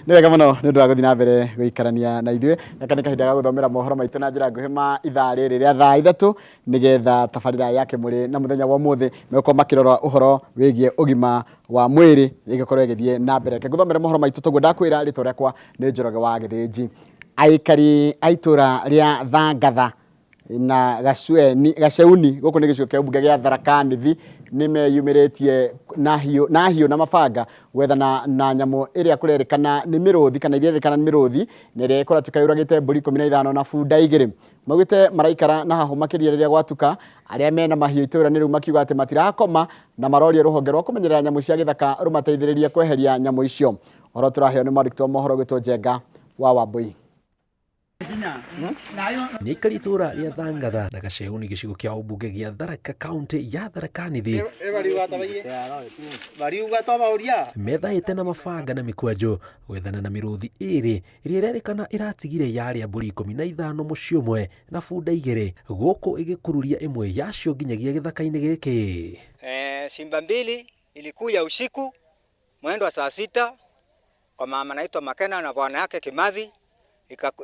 Nĩ wega mũno nĩ ũndũ wa gũthiĩ na mbere gũikarania na ithuĩ. Gaka nĩ kahinda ga gũthomera mohoro maitũ na njĩra nguhĩ ma ithaa rĩrĩ rĩa thaa 3, nĩgetha tabarĩra ya Kĩmũrĩ na mũthenya wa ũmũthĩ megũkorwo makĩrora ũhoro wĩgiĩ ũgima wa mwĩrĩ ĩgĩkorwo ĩgĩthiĩ na mbere. Reke ngũthomere mohoro maitũ toguo ndakwĩra, rĩtwa rĩakwa nĩ Njoroge wa Gĩthĩnji. Aikari a itũra rĩa Thangatha na Gacueni, Gaceuni gũkũ nĩ gĩcigo kĩa ũmbunge gĩa Tharaka Nithi nĩ meyumĩrĩtie na hiũ na hiũ na mabanga gwethana na nyamũ ĩrĩa kũrerĩkana nĩ mĩrũthi kana iria ĩrerĩkana nĩ mĩrũthi na ĩrĩa ĩkoretwo yũragĩte mbũri 15 na bunda 2. Maugĩte maraikara na hahũ makĩria rĩrĩa gwatuka. Arĩa mena mahiũ itũra-inĩ rĩu makiuga atĩ matirakoma na maroria rũhonge rwa kũmenyerera nyamũ cia gĩthaka rũmateithĩrĩrie kweheria nyamũ icio. Ũhoro tũraheo nĩ mwandĩki wa mohoro gwĩtwo Njenga wa Wambui. Nĩ aikari itũũra rĩa Thangatha na Gaceuni gĩcigo kĩa ũmbunge gĩa Tharaka kaunti ya Tharaka Nithi methaĩte na mabanga na mĩkwanjũ gwethana na mĩrũthi ĩrĩ ĩrĩa ĩrerĩkana ĩratigire yarĩa mbũri 15 mũciĩ ũmwe na bunda 2 gũkũ ĩgĩkururia ĩmwe yacio nginyagia gĩthaka-inĩ gĩkĩ. Simba mbili ilikuya usiku mwendo wa saa 6 kwa mama naitwa Makena na bwana yake Kimathi,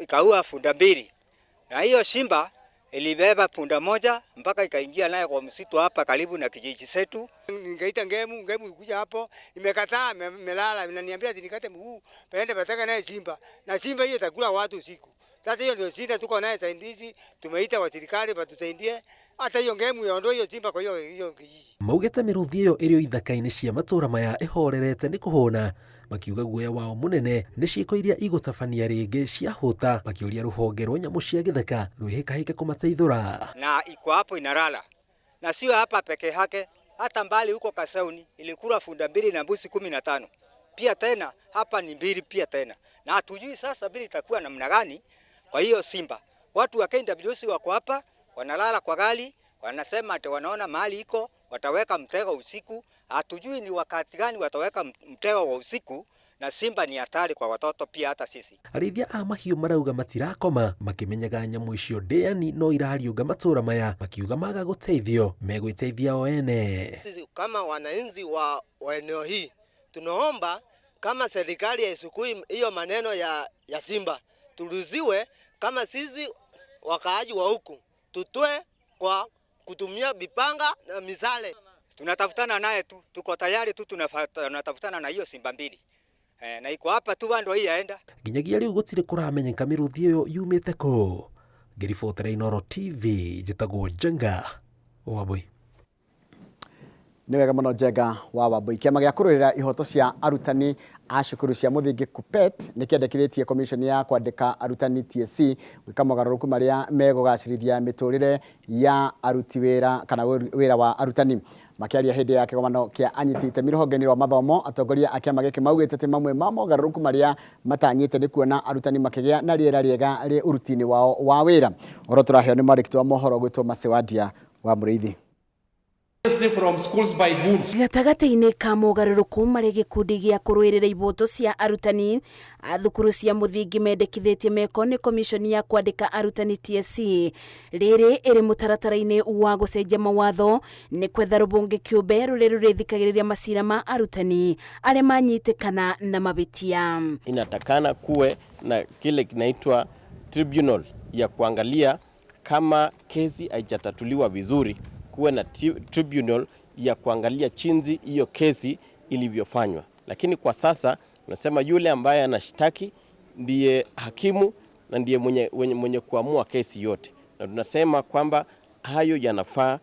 ikaua punda mbili, na hiyo simba ilibeba punda moja mpaka ikaingia naye kwa msitu hapa karibu na kijiji chetu. Ningeita ngemu, ngemu ikuja hapo imekataa, imelala, inaniambia ati nikate mguu pende pataka naye simba, na simba hiyo itakula watu usiku. Sasa hiyo ndio shida tuko naye saidizi, tumeita wa serikali watusaidie hata hiyo ngemu iondoe hiyo simba kwa hiyo hiyo kijiji. Maugĩte mĩrũthi ĩyo ĩrĩ o ithaka-inĩ cia matũũra maya ĩhorerete nĩ kũhũna, makiuga guoya wao mũnene nĩ ciĩko iria igũtabania rĩngĩ ciahũta, makĩũria rũhonge rwa nyamũ cia gĩthaka rwĩhĩkahĩke kũmateithũra. Na iko hapo inalala, na sio hapa peke yake, hata mbali huko Kasauni ilikula funda mbili na mbuzi 15. Pia tena hapa ni mbili pia tena, na hatujui sasa mbili itakuwa namna gani. Kwa hiyo simba, watu wa KWS wako hapa wanalala kwa gari, wanasema ati wanaona mahali iko wataweka mtego usiku. Hatujui ni wakati gani wataweka mtego wa usiku, na simba ni hatari kwa watoto pia hata sisi. Arĩithia a mahiũ marauga matirakoma makĩmenyaga nyamũ icio ndĩani no irariũnga matũũra maya, makiuga maga gũteithio megwĩteithia o ene. Sisi kama wananchi wa eneo hii tunaomba kama serikali haisukui hiyo maneno ya simba, turuhusiwe kama sisi wakaaji wa huku tutoe kwa kutumia vipanga na misale. Tunatafutana naye tu, tuko tayari tu, tunatafutana na hiyo simba mbili. Na iko hapa tu bado hii yaenda. Nginyagia rĩu gũtirĩ kũramenyeka mĩrũthi ĩyo yumĩte kũ. Ngĩribotera Inooro TV, njĩtagwo Njenga Wambui. Nĩ wega mũno Njenga wa Wambui. Kĩama gĩa kũrũĩrĩra ihoto cia arutani a cukuru cia mũthingi KUPPET nĩ kĩendekithĩtie commission ya kwandĩka arutani TSC gwĩka mogarũrũku marĩa megũgacĩrithia mĩtũrĩre ya aruti wĩra kana wĩra wa arutani. Makĩaria hĩndĩ ya kĩgomano kĩa anyiti itemi rũhonge-inĩ rwa mathomo, atongoria a kĩama gĩkĩ maugĩte atĩ mamwe ma mogarũrũku marĩa matanyĩte nĩ kuona arutani makĩgĩa na rĩera rĩega rĩ ũruti-inĩ wao wa wĩra. Ũhoro tũraheo nĩ mwandĩki wa mohoro gwĩtwo Masewadia wa Mũrĩithi. From schools by goods. Gatagatĩ-inĩ ka mogarũrũku marĩa gĩkundi gĩa kũrũĩrĩra ihoto cia arutani a thukuru cia mũthingi mendekithĩtie meko nĩ komishoni ya kwandĩka arutani TSC rĩrĩ ĩrĩ mũtaratara-inĩ wa gũcenjia mawatho nĩ kwetha rũhonge kĩũmbe rũrĩa rũrĩthikagĩrĩria macira ma arutani arĩa manyitĩkana na mabĩtia. Inatakana kuwe na kile kinaitwa tribunal ya kuangalia kama kesi haijatatuliwa vizuri, kuwe na tribunal ya kuangalia chinzi hiyo kesi ilivyofanywa. Lakini kwa sasa unasema yule ambaye anashtaki ndiye hakimu na ndiye mwenye kuamua kesi yote, na tunasema kwamba hayo yanafaa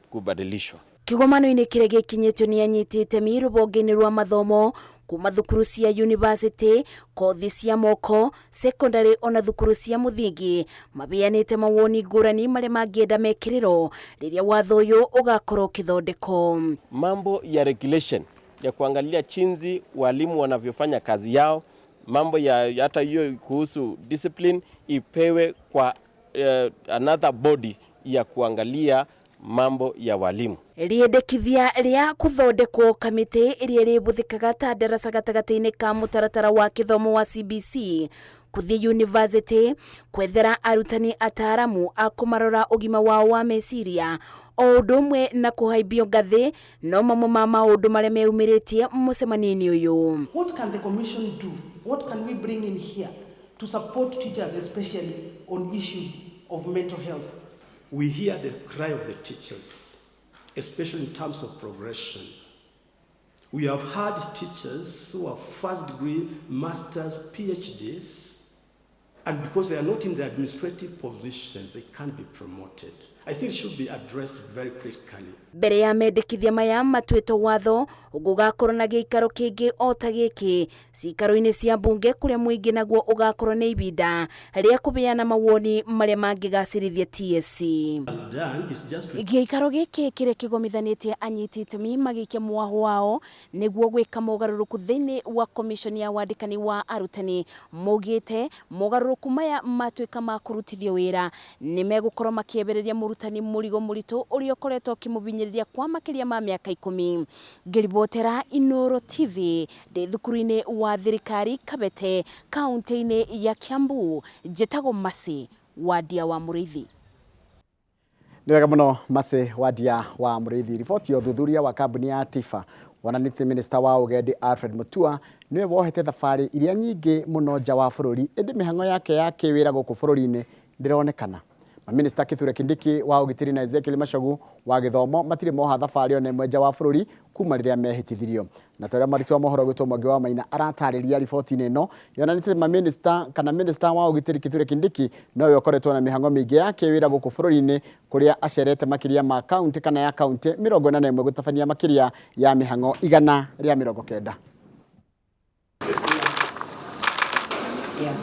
kubadilishwa. Kĩgomano-inĩ kĩrĩa gĩkinyĩtio nĩ anyiti itemi rũhonge-inĩ rwa mathomo kuma thukuru cia university, kothi cia moko, secondary ona thukuru cia mũthingi mabeanĩte mawoni ngũrani marĩa mangĩenda mekĩrĩrwo rĩrĩa watho ũyũ ũgakorwo ũkĩthondekwo. Mambo ya regulation ya kuangalia chinzi walimu wanavyofanya kazi yao, mambo ya hata hiyo kuhusu discipline ipewe kwa another body ya kuangalia mambo ya walimu. Rĩendekithia rĩa kũthondekwo kamĩtĩ ĩrĩa ĩrĩbũthĩkaga ta ndaraca gatagatĩ-inĩ ka mũtaratara wa kĩthomo wa CBC Kũthiĩ university, kwethera arutani ataaramu a kũmarora ũgima wao wa meciria, o ũndũ ũmwe na kũhaimbio ngathĩ, no mamwe ma maũndũ marĩa meyumĩrĩtie mũcemanio-inĩ ũyũ. What can the Commission do? What can we bring in here to support teachers, especially on issues of mental health? We hear the cry of the teachers, especially in terms of progression. We have had teachers who are first degree, masters, PhDs, and because they are not in the administrative positions, they can't be promoted. I think it should be addressed very critically. Mbere ya mendekithia maya matuĩtwo watho, gũgakorwo na gĩikaro kĩngĩ o ta gĩkĩ cikaro-inĩ cia mbunge, kũrĩa mũingĩ naguo ũgakorwo nĩ ibinda rĩa kũbeana mawoni marĩa mangĩgacĩrithia TSC. Has done is just to Gĩikaro gĩkĩ kĩrĩa kĩgomithanĩtie anyiti itemi magĩikia mwaho wao nĩguo gwĩka mogarũrũku thĩinĩ wa commission ya wandĩkani wa arutani, maugĩte mogarũrũku maya matuĩka ma kũrutithio wĩra, nĩ megũkorwo makĩebereria mũrutani mũrigo mũritũ ũrĩa ũkoretwo ũkĩmũbinyĩrĩria kwa makĩria ma mĩaka 10. Ngĩribotera Inooro TV ndĩ thukuru-inĩ wa thirikari Kabete, kaunti-inĩ ya Kiambu, njĩtagwo Mercy Wandia wa Mũrĩithi. Nĩ wega mũno, Mercy Wandia wa Mũrĩithi. Riboti ya ũthuthuria wa kambuni ya TIFA wonanĩtie minista wa ũgendi Alfred Mutua nĩwe wohete thabarĩ iria nyingĩ mũno nja wa bũrũri, ĩndĩ mĩhang'o yake ya kĩwĩra gũkũ bũrũri-inĩ ndĩronekana. Maminista Kithure Kindiki wa ũgitĩri na Ezekiel Machogu wa gĩthomo matirĩ moha thabarĩ ona ĩmwe nja wa bũrũri kuma rĩrĩa mehĩtithirio. Na ta ũrĩa mwandĩki wa mohoro gwĩtwo Mwangi wa Maina aratarĩria riboti-inĩ ĩno, yonanĩtie maminista kana minista wa ũgitĩri Kithure Kindiki nowe ũkoretwo na mĩhang'o mĩingĩ ya kĩwĩra gũkũ bũrũri-inĩ, kũrĩa acerete makĩria ma kaunti kana ya kaunti 41 gũtabania makĩria ya mĩhang'o 190.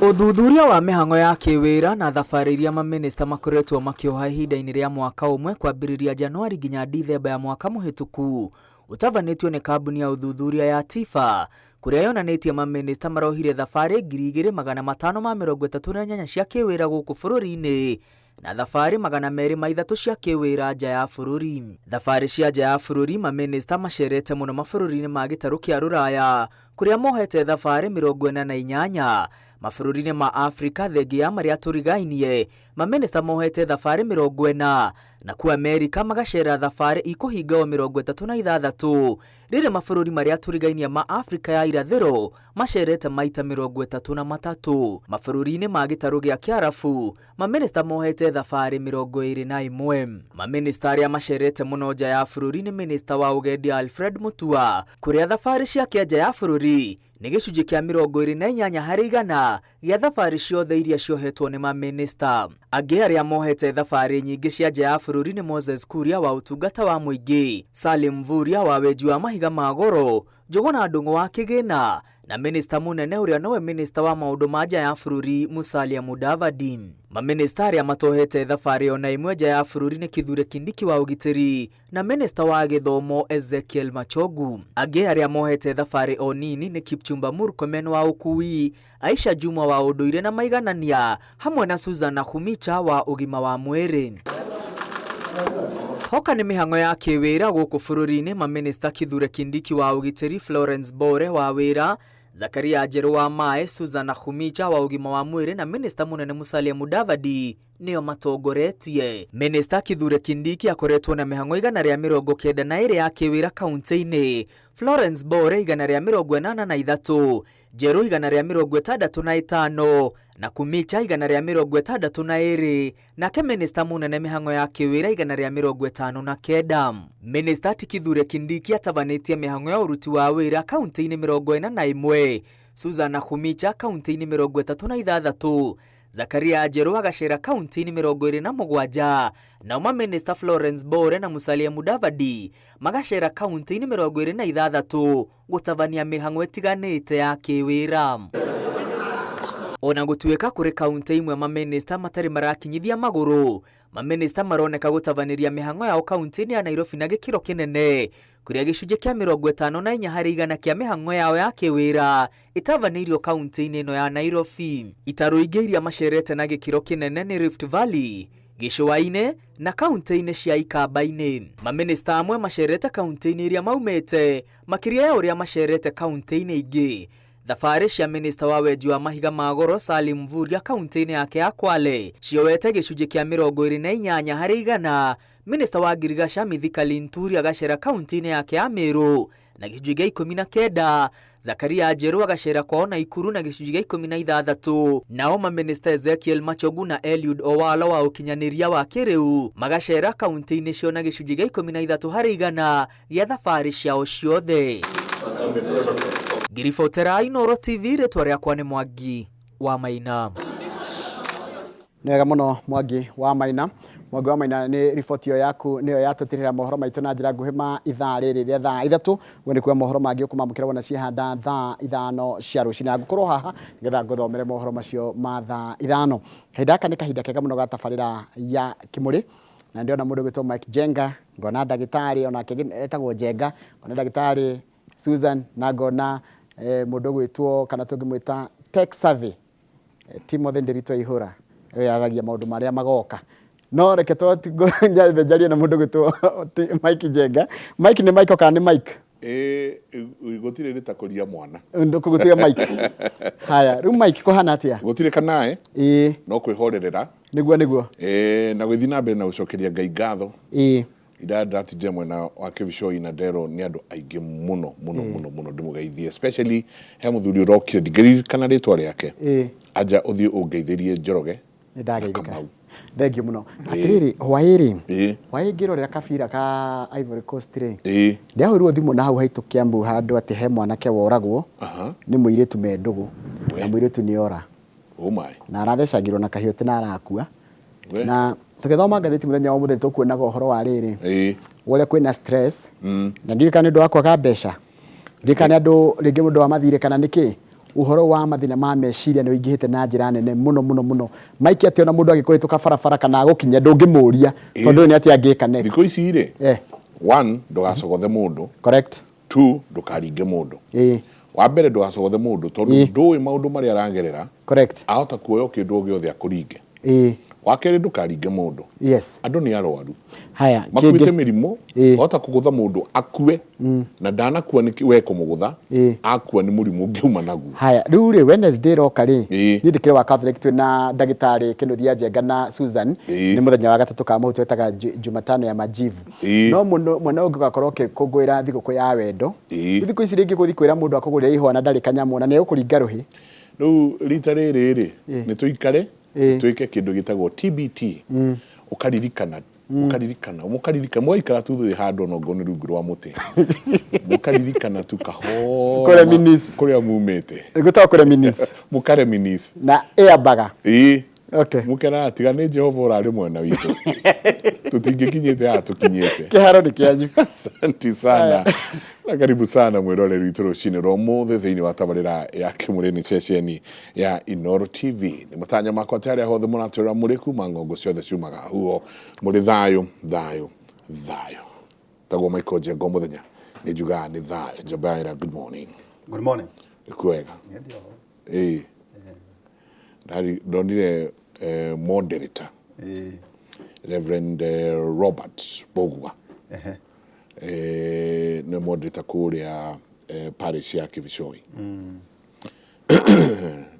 Ũthuthuria wa mĩhang'o ya kĩwĩra na thabarĩ iria mamĩnĩsta makoretwo makĩoha ihinda-inĩ rĩa mwaka ũmwe kwambĩrĩria Januari nginya Dithemba ya mwaka mũhĩtũku ũtabanĩtio nĩ kambuni ya ũthuthuria ya TIFA, kũrĩa yonanĩtie mamĩnĩsta marohire thabarĩ 2538 cia kĩwĩra gũkũ bũrũri-inĩ na thabarĩ 203 cia kĩwĩra nja ya bũrũri. Thabarĩ cia nja ya bũrũri, mamĩnĩsta macerete mũno mabũrũri-inĩ ma gĩtarũ kĩa Rũraya, kũrĩa mohete thabarĩ 48. Mabũrũri-inĩ ma Afrika thengia ya marĩa tũrigainie, mamĩnĩsta mohete thabarĩ 40, na ku Amerika magacera thabarĩ ikũhinga o 36, rĩrĩ mabũrũri marĩa tũrigainie ma Afrika ya irathĩro macerete maita 33. Mabũrũri-inĩ ma gĩtarũ gĩa Kĩarabu, mamĩnĩsta mohete thabarĩ 21. Mamĩnĩsta arĩa macerete mũno nja ya bũrũri nĩ minista wa ũgendi Alfred Mutua, kũrĩa thabarĩ ciake nja ya bũrũri nĩ gĩcunjĩ kĩa 28 harĩ igana gĩa thabarĩ ciothe iria ciohetwo nĩ mamĩnĩsta. Angĩ arĩa mohete thabarĩ nyingĩ cia nja ya bũrũri nĩ Moses Kuria wa ũtungata wa mũingĩ, Salim Mvurya wa wenji wa mahiga ma goro, Njũgũna Ndung'u wa kĩgĩna, na minista mũnene ũrĩa nowe minista wa maũndũ ma nja ya bũrũri Musalia Mudavadi. Mamĩnĩsta arĩa matohete thabarĩ ona ĩmwe nja ya bũrũri nĩ Kithure Kindiki wa ũgitĩri na minista wa gĩthomo Ezekiel Machogu. Angĩ arĩa mohete thabarĩ o nini nĩ Kipchumba Murkomen wa ũkui, Aisha Jumwa wa ũndũire na maiganania, hamwe na Susan Nakhumicha wa ũgima wa mwĩrĩ. Hoka nĩ mĩhang'o ya kĩwĩra gũkũ bũrũri-inĩ, mamĩnĩsta Kithure Kindiki wa ũgitĩri, Florence Bore wa wĩra, Zakaria Njerũ wa maĩ, Susan Nakhumicha wa ũgima wa mwĩrĩ na minista mũnene Musalia Mudavadi nĩo matongoretie. Minista Kithure Kindiki akoretwo na mĩhang'o 192 ya kĩwĩra kaunti-inĩ, Florence Bore 183, Njerũ 165 na Kumicha 162, nake minista mũnene mĩhang'o ya kĩwĩra 159. Minista ti Kithure Kindiki atabanĩtie mĩhang'o ya ũruti wa wĩra kaunti-inĩ 41, Susan Nakhumicha kaunti-inĩ 36, Zakaria Njerũ agacera kaunti-inĩ 27, nao mamĩnĩsta Florence Bore na Musalia Mudavadi magacera kaunti-inĩ 26 gũtabania mĩhang'o ĩtiganĩte ya kĩwĩra. Ona gũtuĩka kũrĩ kaunti imwe mamĩnĩsta matarĩ marakinyithia magũrũ, mamĩnĩsta maroneka gũtabanĩria mĩhang'o yao kaunti-inĩ ya Nairobi na gĩkĩro kĩnene, kũrĩa gĩcunjĩ kĩa 54 harĩ igana kĩa mĩhang'o yao ya kĩwĩra ĩtabanĩirio kaunti-inĩ ĩno ya Nairobi. Itarũ ingĩ iria macerete na gĩkĩro kĩnene nĩ Rift Valley, gĩcũa-inĩ na kaunti-inĩ cia Ikamba-inĩ. Mamĩnĩsta amwe macerete kaunti-inĩ iria maumĩte makĩria ya ũrĩa macerete kaunti-inĩ ingĩ. Thabarĩ cia minista wa wenji wa mahiga ma goro Salim Mvurya kaunti-inĩ yake ya Kwale cioete gĩcunjĩ kĩa 28 harĩ igana. Minista wa ngirigaca Mithika Linturi agacera kaunti-inĩ yake ya Meru na gĩcunjĩ gĩa 19. Zakaria Njeru agacera kwao Naikuru na gĩcunjĩ gĩa 16. Nao maminista Ezekiel Machogu na Eliud Owalo wa ũkinyanĩria wa kĩrĩu magacera kaunti-inĩ cio na gĩcunjĩ gĩa 13 harĩ igana gĩa thabarĩ ciao ciothe. Ngiribotera Inooro TV, rĩtwa rĩakwa nĩ Mwangi wa Maina. Nĩ wega mũno Mwangi wa Maina. Mwangi wa Maina, nĩ riboti ĩyo yaku nĩyo yatũtirĩra mohoro maitũ na njĩra nguhĩ ma ithaa rĩrĩ rĩa thaa 3. Ũguo nĩ kuga mohoro mangĩ ũkũmamũkĩra wona ciehanda thaa 5 cia rũcinĩ, na ngũkorwo haha nĩgetha ngũthomere mohoro macio ma thaa 5. Kahinda gaka nĩ kahinda kega mũno ga tabarĩra ya Kĩmũrĩ, na ndĩrona mũndũ ũgwĩtwo Mike Njenga, ngona ndagĩtarĩ onake etagwo Njenga, ngona ndagĩtarĩ Susan, na ngona mũndũ ũgwĩtwo kana tũngĩmwĩta Tech Savvy Timothy Ndiritu Aihũra, ũyũ aragia maũndũ marĩa magoka. No reke nyambe njarie na mũndũ ũgwĩtwo Mike Njenga. Mike nĩ Mike kana nĩ Mike? Gũtirĩ rĩtakũria mwana. Ndũkũgũtuĩra Mike. Haya, rĩu Mike kũhana atĩa? Gũtirĩ kanae. No kwĩhorerera. Nĩguo nĩguo. Na gũthiĩ na mbere na gũcokeria Ngai ngatho. Ira ndatindire mwena wa Kĩbicoi na nderwo nĩ andũ aingĩ mũno mũno mũno mũno ndĩmũgeithie, especially he mũthuri ũrokire ndingĩririkana rĩtwa rĩake. Anja ũthiĩ ũngeithĩrie Njoroge. Nĩ ndageithĩka. Kamau. Thengiũ mũno. Atĩrĩrĩ, hwaĩ-rĩ, hwaĩ ngĩrorera kabira ka Ivory Coast rĩ, ndĩrahũrirwo thimũ na hau haitũ Kiambu handũ atĩ he mwanake woragwo nĩ mũirĩtu me ndũgũ, na mũirĩtu nĩ ora. Oh my. Na arathecangirwo na kahiũ atĩ na arakua. Na tũgĩthoma ngathĩti mũthenya wa ũmũthĩ tũkuonaga ũhoro wa rĩrĩ, ũrĩa kwĩna stress, na ndiũĩ kana nĩ ũndũ wa kwaga mbeca, ndiũĩ kana nĩ andũ rĩngĩ mũndũ wa mathirĩ kana nĩkĩ, ũhoro wa mathĩna ma meciria nĩ ũingĩhĩte na njĩra nene mũno mũno mũno. Mike atĩ ona mũndũ agĩkũhĩtũka barabara kana agũkinya ndũngĩmũria tondũ nĩ atĩa angĩka next. Thikũ ici rĩ, one, ndũgacogothe mũndũ. Correct. Two, ndũkaringe mũndũ. Wa mbere ndũgacogothe mũndũ tondũ ndũĩ maũndũ marĩa aragerera. Correct. Ahota kuoya kĩndũ o gĩothe akũringe. Wa kerĩ ndũkaringe mũndũ. Yes. Andũ nĩ arwaru. Haya, makuĩte mĩrimũ, wahota kũgũtha mũndũ akue, na ndanakua nĩ we kũmũgũtha, akua nĩ mũrimũ ũngĩuma naguo. Haya, rĩu rĩ Wednesday ĩroka rĩ, niĩ ndĩkĩrĩ wa Catholic twĩ na ndagĩtarĩ Kĩnuthia Njenga na Susan, nĩ mũthenya wa gatatũ ka mũhu twetaga Jumatano ya Majivu. No mũno mwena ũngĩ ũgakorwo ũkĩkũngũĩra thigũkũ ya wendo. Rĩu thikũ ici rĩngĩ gũthiĩ kwĩra mũndũ akũgũrĩre ihũa na ndarĩ kanyamũ na nĩ egũkũringa rũhĩ. Rĩu rita rĩrĩ rĩ, nĩ tũikare twĩke kĩndũ gĩtagwo TBT. Ũkaririkana, ũkaririkana, mũkaririkana, mũgaikara tu thĩ handũ ona ongorwo nĩ rungu rwa mũtĩ. Mũkaririkana tu kahora. Kũreminisce. Kũrĩa mumĩte. Gwĩtagwo kũreminisce. Mũkareminisce. Na ĩambaga. Okay. Mũkenaga tiga nĩ Jehova ũrarĩ mwena witũ. Tũtingĩkinyĩte haha tũkinyĩte. Kĩharo nĩ kĩanyu. Asante sana. Na karibu sana mwĩroreri witũ rũcinĩ rwa ũmũthĩ thĩinĩ wa tabarĩra ya Kĩmũrĩ nĩ ceceni ya Inooro TV. Nĩ matanya makwa atĩ harĩa hothe mũratwĩrora mũrĩ kuma ng'ongo ciothe ciumaga huho mũrĩ thayũ thayũ thayũ. Tagwo Michael Njenga mũthenya nĩ njugaga nĩ thayũ. Njobaira, good morning. Good morning. Nĩ kwega. Ndonire moderator Reverend Robert Bogwa. Nĩ moderator kũrĩa parish ya Kĩbicoi.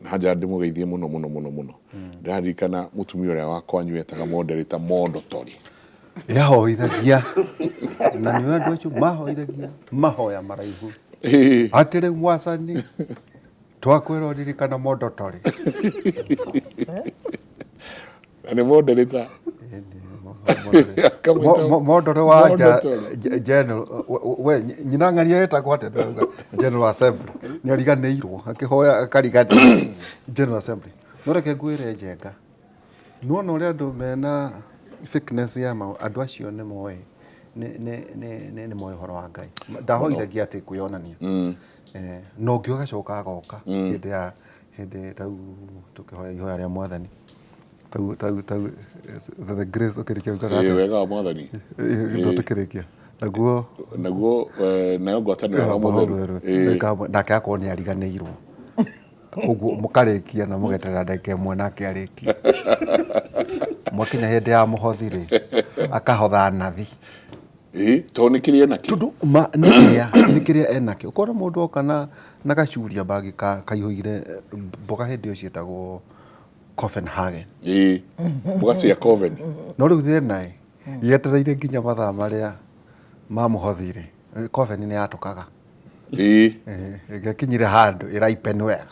Na hanja ndĩmũgeithie mũno mũno mũno mũno. Ndĩraririkana mũtumia ũrĩa wa kwanyu etaga moderator Mondotori. Yahoithagia na nĩ andũ acio mahoithagia mahoya maraihu atĩ rĩu mwacani twakwĩra ũririkana Mondotori. Na nĩ moderator. Mondore wa general we nyina ng'ania etagwo atĩa General Assembly nĩ ariganĩirwo akĩhoya akariganĩrwo General Assembly. No reke ngwĩre Njenga, nĩwona ũrĩa andũ mena thickness ya maũ, andũ acio nĩ moĩ nĩ moĩ ũhoro wa Ngai. Ndahoithagia atĩ kwĩyonania. Na ũngĩ ũgacoka agoka hĩndĩ ya hĩndĩ tau tũkĩhoya ihoya rĩa mwathani tau tau tau the grace ũkĩrĩkia ugaga atĩa? Wega wa mwathani. Tũkĩrĩkia naguo naguo nayo ngwatanĩro ya Roho Mũtheru. Nake akorwo nĩ ariganĩirwo ũguo mũkarĩkia na mũgeterera ndagĩka ĩmwe nake arĩkie. Mwakinya hĩndĩ ya mũhothi rĩ, akahotha nathi. Ĩĩ, tondũ nĩ kĩrĩa enakĩo. Tondũ ma nĩ kĩrĩa nĩ kĩrĩa enakĩo. Ũkona mũndũ oka na na gacuria bag ka kaihũire mboga hĩndĩ ĩyo ciĩtagwo Copenhagen. Ĩĩ, mboga cia Coven. No rĩu thĩna ĩ, yetereire nginya mathaa marĩa mamũhothire. Coven nĩ yatũkaga. Ĩĩ. Ĩngĩakinyire handũ ĩraipen wega.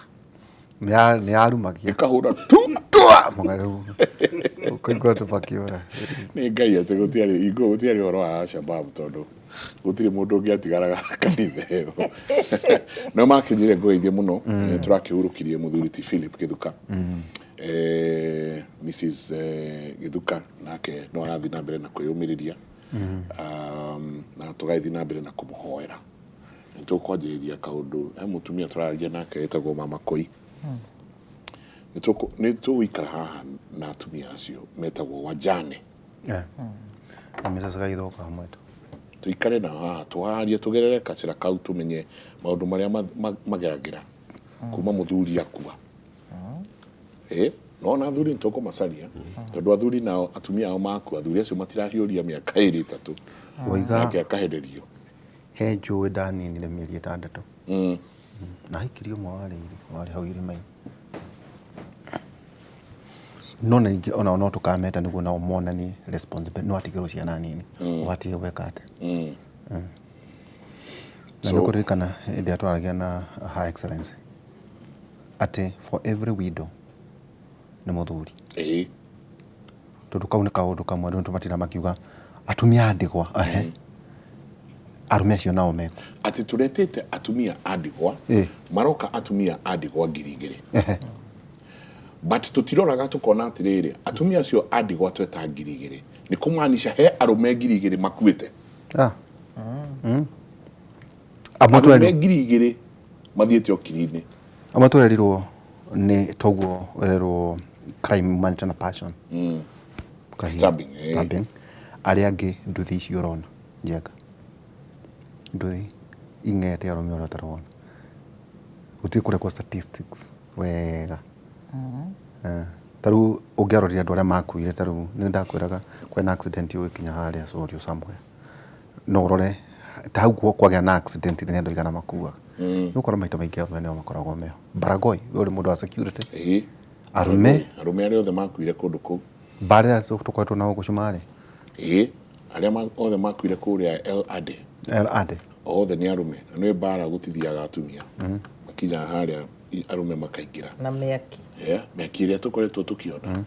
Nĩ yarumagia. Ĩkahũra tu. Tua! Mũga rĩu. Ũkaigua andũ makĩũra. Nĩ Ngai atĩ gũtiarĩ hingo gũtiarĩ ũhoro wa Alshabab tondũ gũtirĩ mũndũ ũngĩatigaraga kanitha ĩyo. No makĩnjĩre ngũgeithie mũno, tũrakĩhurũkirie mũthuri ti Philip Gĩthuka. Mrs Gĩthuka nake no arathiĩ na mbere na kwĩyũmĩrĩria. Na tũgagĩthiĩ na mbere na kũmũhoera. Nĩ tũkwanjĩrĩria kaũndũ, he mũtumia tũraragia nake wĩtagwo Mama Koi. Nĩ tũgũikara haha na atumia acio metagwo wajane. Na Mrs. Gaithoka hamwe tu. Tũikare nao haha twarie tũgerere gacĩra kau tũmenye maũndũ marĩa mageragĩra kuma mũthuri akua. No na athuri nĩ tũkũmacaria tondũ athuri nao atumia ao makua athuri acio matirahiũria mĩaka ĩrĩ ĩtatũ. Waiga Nake akahererio. He njũĩ ndaninire mĩeri ĩtandatũ. Na hikirie ũmwe warĩ warĩ hau irĩma-inĩ. No na ningĩ onao no tũkameta nĩguo nao monanie responsibility no atigĩrwo ciana nini. Ũbatiĩ gwĩka atĩa? Na nĩ ũkũririkana hĩndĩ ĩrĩa twaragia na Her Excellency atĩ for every widow nĩ mũthuri. Tondũ kau nĩ kaũndũ kamwe andũ matinda makiuga atumia a ndigwa ehe. Arũme acio nao mekũ. Atĩ tũretĩte atumia a ndigwa maroka atumia a ndigwa 2,000. But tũtiroraga tũkona atĩrĩrĩ atumia acio a ndigwa tweta 2,000 nĩ kũmaanisha he arũme 2,000 makuĩte. Arũme 2,000 mathiĩte ũkiri-inĩ. Amwe twerirwo nĩ toguo ũrerwo crime umanĩte na passion. Stabbing, Stabbing. Arĩa angĩ nduthi icio ũrona Njenga. Nduthi ing'ete arũme ũrĩa ũtarĩ wona. Gũtirĩ kũrekwo statistics wega. Ta rĩu ũngĩarorire andũ arĩa makuire ta rĩu nĩ ndakwĩraga kwĩna accident ũgĩkinya harĩa Sorio somewhere. No ũrore ta hau kwagĩa na accident nĩ andũ aigana makuaga. Nĩ ũkora maita maingĩ arũme nĩo makoragwo meho. Baragoi, we ũrĩ mũndũ wa security. Arũme. Arũme arĩa othe makuire kũndũ kũu. Mbarĩ ĩrĩa tũkoretwo nao gũkũ Cumarĩ. Arĩa othe makuire kũrĩa El Ade. El Ade. Othe nĩ arũme. Na nĩ mbara gũtithiaga atumia. Makinyaga harĩa arũme makaingĩra. Na mĩaki. Mĩaki ĩrĩa tũkoretwo tũkĩona.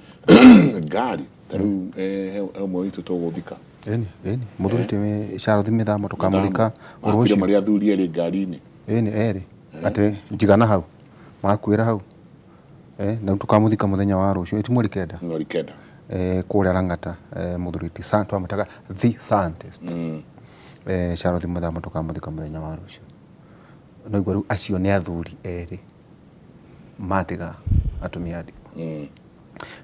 Ngari ta rĩu he ũmwe witũ tũgũthika. Ĩni, ĩni. Mũthuri ti Charles Mĩthamo tũkamũthika Makuire marĩ athuri erĩ ngari-inĩ. Ĩni, erĩ. Atĩ njigana hau. Makuĩra hau. Na rĩu tũkamũthika mũthenya wa rũciũ. Ti mweri kenda? Mweri kenda. Kũrĩa Lang'ata, mũthuri ti twamwĩtaga the scientist. Charles Mĩthamo tũkamũthika mũthenya wa rũciũ. No igua rĩu acio nĩ athuri erĩ matiga atumia a ndigwa.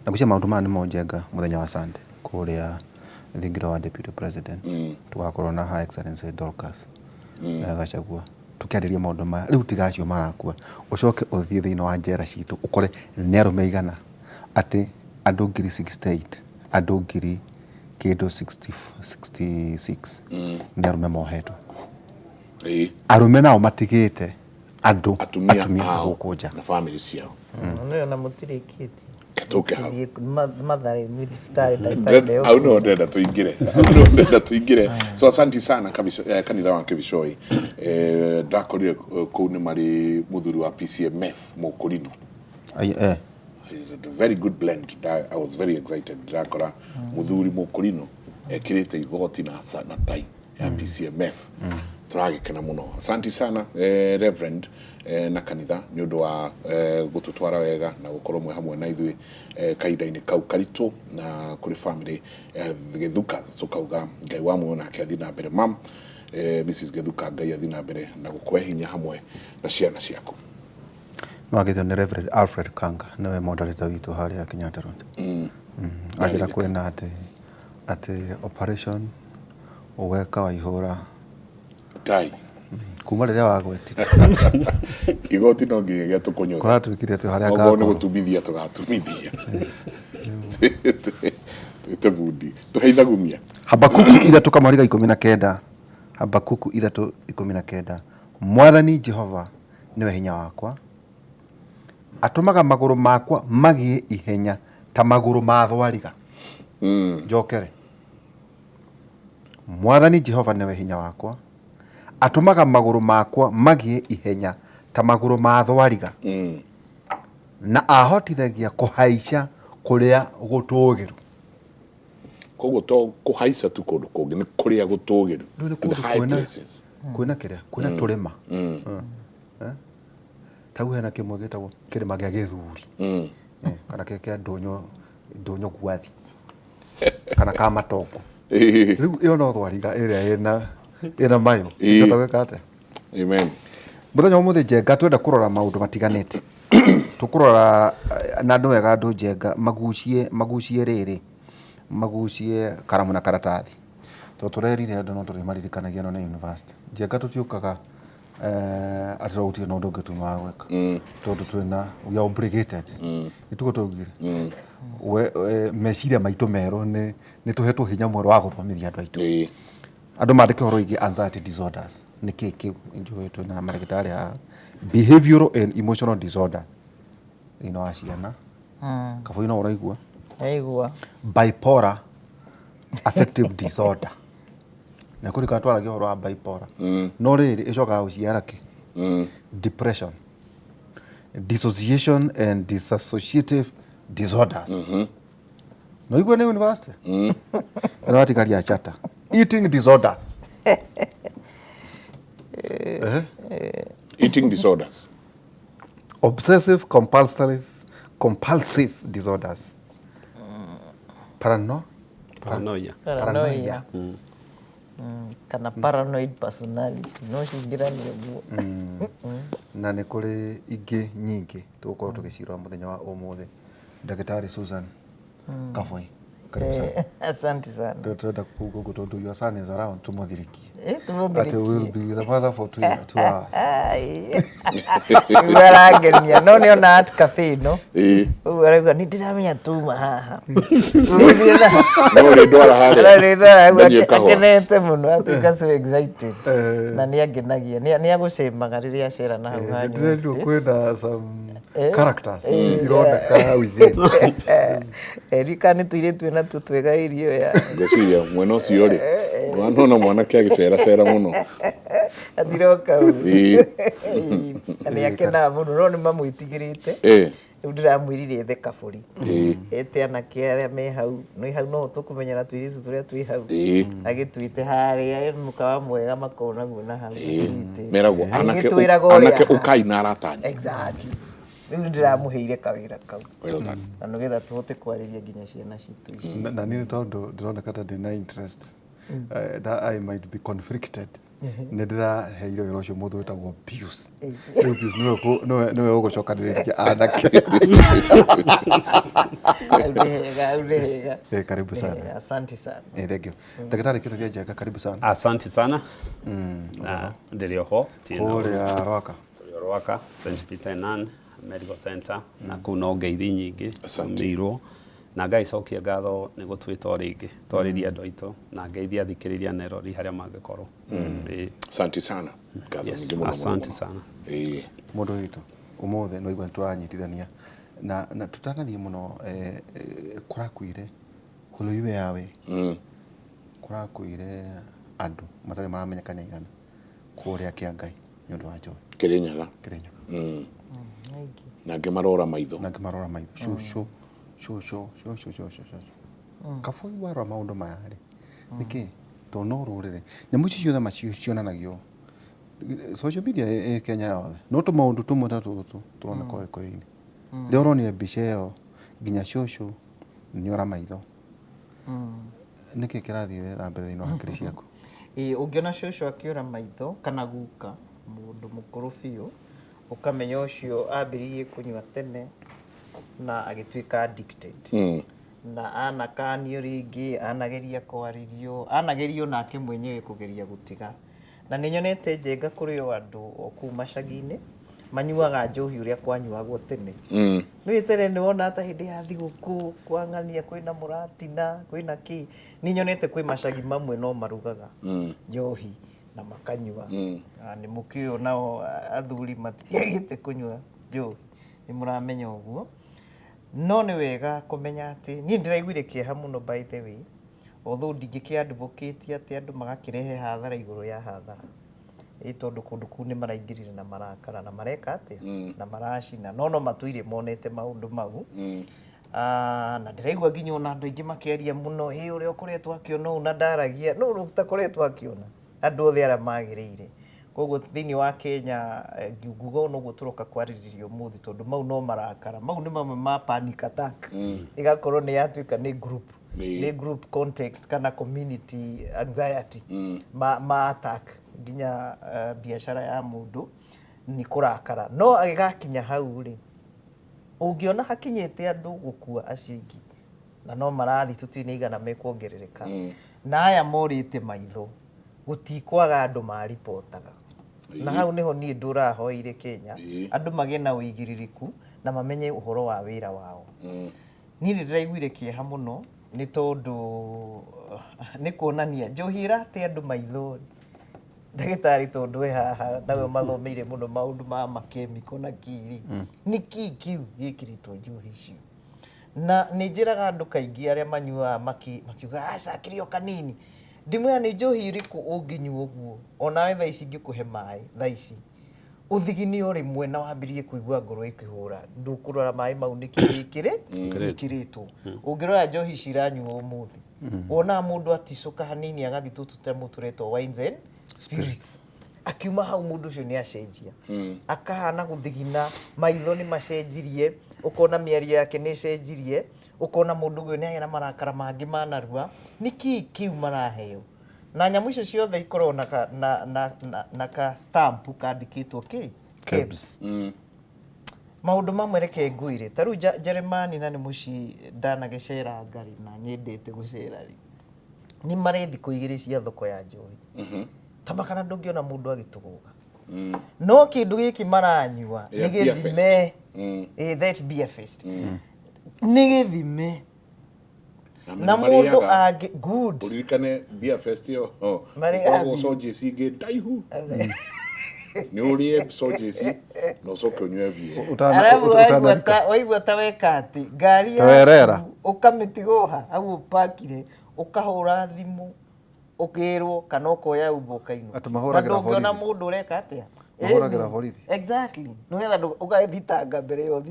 Na ngwĩciria maũndũ maya nĩmo Njenga mũthenya wa Sunday kũrĩa thingira wa Deputy President. Tũgakorwo na Her Excellency Dorcas Gachagua tũkĩarĩria maũndũ maya. Rĩu tiga acio marakua, ũcoke ũthiĩ thĩinĩ wa njera citũ ũkore nĩ arũme aigana atĩ andũ 68,000 andũ ngiri kĩndũ 66 nĩ arũme mohetwo. Arũme nao matigĩte andũ atumia ao gũkũ nja na family ciao. Nĩyo na mũtirĩkĩtie. Tũke hau. Mathare thibitarĩ ndagĩtarĩ Hau no ndĩrenda tũingĩre. Hau no ndĩrenda tũingĩre. So asante sana kabisa kanitha wa Kĩbicoi. Ndakorire kũu nĩ marĩ mũthuri wa PCMF Mũkũrinũ. It's a very good blend. I was very excited. Ndakora mũthuri Mũkũrinũ ekĩrĩte igoti na tai ya PCMF. Tũragĩkena mũno. Asante sana Reverend na kanitha nĩ ũndũ wa gũtũtwara wega na gũkorwo mwe hamwe na ithuĩ kahinda-inĩ kau karitũ na kũrĩ family Gĩthuka tũkauga Ngai wa muoyo nake athiĩ na mbere. Mam Mrs Gĩthuka Ngai athiĩ na mbere na gũkũhe hinya hamwe na ciana ciaku. No agĩthio nĩ Reverend Alfred Kanga nĩwe moderator witũ harĩa Kenyatta Road. Anjĩra kwĩna atĩ operation ũgeka waihũra tai kuma rĩrĩa wagwetire igoti no nginya gĩa tũkũnyotha kũratuĩkire atĩ harĩa okorwo nĩ ngakorwo gũtumithia tũgatumithia. Twĩte bundi tũhe ithagumia. Habakuku 3 kamũhari ga 19. Habakuku 3:19. Mwathani Jehova nĩwe hinya wakwa, atũmaga magũrũ makwa magĩe ihenya ta magũrũ ma thwariga. Njokere. Mwathani Jehova nĩwe hinya wakwa, atũmaga magũrũ makwa magĩe ihenya ta magũrũ ma thwariga, na ahotithagia kũhaica kũrĩa gũtũũgĩru. Koguo to kũhaica tu kũndũ kũngĩ, nĩ kũrĩa gũtũũgĩru. Rĩu nĩ To the kũndũ high kwĩna places. Kwĩna kĩrĩa kwĩna tũrĩma. Eh? Tau hena kĩmwe gĩtagwo kĩrĩma gĩa gĩthuri. Kana kĩrĩa kĩa ndũnyũ ndũnyũ gwathi kana ka matongo. Rĩu ĩyo no thwariga ĩrĩa ĩna mayũ. Ĩngĩhota gwĩka atĩa? Amen. Mũthenya wa ũmũthĩ Njenga twenda kũrora maũndũ matiganĩte. Tũkũrora na nĩ wega andũ Njenga magucie magucie rĩrĩ magucie karamu na karatathi tondũ tũrerire andũ no tũrĩmaririkanagia ĩno nĩ university. Njenga tũtiũkaga atĩ no gũtirĩ na ũndũ ũngĩ tuma wa gwĩka tondũ twĩna we are obligated. Nĩtugo twaugire meciria maitũ merũ nĩ tũhetwo hinya mwerũ wa gũthomithia andũ aitũ. Andũ mandĩke ũhoro wĩgiĩ anxiety disorders nĩ kĩĩ kĩu, njũĩ twĩna marĩgĩtarĩ haha. Behavioral and emotional disorder thĩinĩ wa ciana. Kabũi no ũraigua? Ndaigua. Bipolar affective disorder. Na kũrĩ kana twaragia ũhoro wa bipolar. No rĩrĩ ĩcokaga gũciara kĩ? Depression, dissociation and dissociative disorders. No igue nĩ university? Ĩno watigaria chata. Eating disorders. Eating disorders. Obsessive compulsive disorders. Paranoia. Paranoia. Paranoia. Kana paranoid personality no cingĩranie ũguo. Na nĩ kũrĩ ingĩ nyingĩ tũgũkorwo tũgĩcirora mũthenya wa ũmũthĩ. Ndagĩtarĩ Susan Kaboi, karibu sana. Asante sana. Tũrenda kuga ũguo tondũ your son is around tũmũthirikie. Tũmũthirikie. Atĩ we'll be with the mother for 2 hours. Rĩu arangenia no nĩ ona art cafe ĩno ũguo arauga nĩ ndĩramenya tuma haha. No ũrĩndwara harĩa. Arĩndwara Ndanyue kahũa. akenete mũno atuĩka so excited na nĩ angenagia nĩ agũcemaga rĩrĩa acera na hau ha New Ndĩrerwo Estate. kwĩna some characters ironeka ironeka within. Rika nĩ tũirĩtu twĩna tuo twega irio ya Ngwĩciria mwena ũcio rĩ wanona mwanake agĩceracera mũno. Atiroka ũru. Na nĩ akenaga mũno no nĩ mamwĩtigĩrĩte. Rĩu ndĩramwĩrire ethe kabũri ete anake arĩa me hau nĩ hau no tũkũmenyana tũirĩtu tũrĩa twĩ hau agĩtuĩte harĩa mũkawa mwega makonaguo na hau agĩtuĩte. Meragwo anake Agĩtwĩraga ũrĩa anake ahana. ũkai na aratanya. Exactly. Rĩu ndĩramũheire kawĩra kau Well done. na nĩgetha tũhote kwarĩria nginya ciana citũ ici. Na niĩ nĩ tondũ ndĩroneka ta ndĩna interest that I might be conflicted. Nĩ ndĩraheire wĩra ũcio mũndũ wĩtagwo Pius. Rĩu Pius nĩwe ũgũcokanĩrĩria anake. Hau nĩ hega, hau nĩ hega. Karibu Nĩ sana. hega, asante sana. Thank you. Ndagĩtarĩ Kĩrĩthia Njenga, karibu sana. Asante sana. Na ndĩrĩ oho. Kũrĩa Rwaka. Tũrĩ o Rwaka, St. Peter Nan Medical Center na kũu no ngeithi nyingĩ tumĩirwo na Ngai cokia ngatho nĩ gũtwĩta o rĩngĩ twarĩrie andũ aitũ na ngeithia athikĩrĩria na erori harĩa mangĩkorwo. Asante sana. Ngatho Yes, nyingĩ mũno mũno asante mũno. sana. Mũndũ witũ ũmũthĩ no igua nĩ tũranyitithania na tũtanathiĩ mũno kũrakuire hũrũiwe yawe kũrakuire andũ matarĩ maramenyeka nĩ aigana kũrĩa Kĩangai nĩ ũndũ wa njohi. Kĩrĩnyaga. Kĩrĩnyaga. Na angĩ marora maitho. Na angĩ marora maitho. Cũcũ cũcũ cũcũ cũcũ cũcũ. Kabũi warora maũndũ maya rĩ nĩkĩ tondũ no rũrĩrĩ nyamũ ici ciothe ma cionanagio social media ĩ Kenya yothe no tũmaũndũ tũmwe ta tũtũ tũroneka Gĩkũyũ-inĩ. Rĩrĩa ũronire mbica ĩyo nginya cũcũ nĩora maitho nĩkĩ kĩrathiĩ na mbere thĩinĩ wa hakiri ciaku? Ĩĩ ũngĩona cũcũ akĩũra maitho kana guka mũndũ mũkũrũ biũ ũkamenya ũcio ambĩrĩirie kũnyua tene na agĩtuĩka addicted. Na anakanio rĩngĩ anageria kwarĩrio anagerio nake mwenyewe kũgeria gũtiga na nĩ nyonete Njenga kũrĩ o andũ o kũu macagi-inĩ manyuaga njohi ũrĩa kwanyuagwo tene. Nĩ tene nĩ wona ta hĩndĩ ya thigũkũ kwang'ania kwĩna mũratina kwĩna kĩ. Nĩ nyonete kwĩ macagi mamwe no marugaga njohi na makanyua. Na nĩ mũkĩũĩ nao athuri matiagĩte kũnyua njohi, nĩ mũramenya ũguo. No nĩ wega kũmenya atĩ niĩ ndĩraiguire kĩeha mũno by the way, although ndingĩkĩ advocate atĩ andũ magakĩrehe hathara igũrũ ya hathara. Ĩ tondũ kũndũ kũu nĩ maraingĩrire na marakara na mareka atĩa na maracina, no no matũire monete maũndũ mau. Na ndĩraigua nginya ona andũ aingĩ makĩaria mũno, ĩ ũrĩa ũkoretwo akĩona ũũ na ndaragia, no ũrĩa ũtakoretwo akĩona, andũ othe arĩa magĩrĩire. Koguo thĩinĩ wa Kenya nguga ũũ noguo tũroka kwarĩrĩria ũmũthĩ, tondũ mau no marakara, mau nĩ mamwe ma panic attack. Ĩgakorwo nĩ yatuĩka nĩ group, nĩ group context kana community anxiety ma attack nginya biacara ya mũndũ nĩ kũrakara. No agĩgakinya hau rĩ, ũngĩona hakinyĩte andũ gũkua acio aingĩ na no marathiĩ tũtiũĩ nĩ igana mekuongerereka, na aya morĩte maitho gũtikwaga andũ maripotaga. Na hau nĩho niĩ ndũrahoeire Kenya andũ magĩe na ũigĩrĩrĩku na mamenye ũhoro wa wĩra wao. Niĩ nĩ ndĩraiguire kĩeha mũno nĩ tondũ nĩ kuonania njohi ĩrate andũ maitho. Ndagĩtarĩ tondũ we haha nawe mathomeire mũno maũndũ ma makemiko na kĩrĩ, nĩ kĩ kĩu gĩkĩrĩtwo njohi icio? Na nĩ njĩraga andũ kaingĩ arĩa manyuaga makiuga aca kĩrĩ o kanini, ndĩmwĩra nĩ njohi ĩrĩkũ ũngĩnyua ũguo onawe thaa ici ingĩkũhe maĩ thaa ici ũthigine o rĩmwe na wambĩrĩrie kũigua ngoro ĩkĩhũra, ndũkũrora maĩ mau nĩkĩ gĩkĩrĩtwo. Ũngĩrora njohi ici iranyuo ũmũthĩ, wonaga mũndũ aticũka hanini agathiĩ tũtũ tũtamũ tũretwo wines and spirits, akiuma hau mũndũ ũcio nĩ acenjia, akahana gũthigina, maitho nĩ macenjirie, ũkona mĩario yake nĩ ĩcenjirie, ũkona mũndũ ũyũ nĩ agĩa na marakara mangĩ ma narua. Nĩ kĩ kĩu maraheo? Na nyamũ icio ciothe ikoragwo na ka stamp kandĩkĩtwo kĩ? KEBS. Maũndũ mamwe reke ngwĩre, ta rĩu Jeremani na nĩ mũciĩ ndanagĩcera ngari na nyendete gũcera rĩ, nĩ marĩ thikũ igĩrĩ cia thoko ya njohi. Ta makana ndũngĩona mũndũ agĩtũgũga. No kĩndũ gĩkĩ maranyua nĩ gĩthime. That beer fest. Nĩ gĩthime. Na mũndũ angĩ good. Ũririkane beer fest ĩyo ũkoragwo sausage ingĩ ndaihu. Nĩ ũrĩe sausage na ũcoke ũnyue beer. Arabu waigua ta weka atĩ ngari yaku ũkamĩtiga hau ũpakire, ũkahũra thimũ ũkĩrwo kana ũkoya Uber ũkainũka. Atĩ mahũragĩra borithi. Na ndũngĩona mũndũ ũreka atĩa. Mahũragĩra borithi. Exactly. Nĩgetha ũgathitanga mbere ya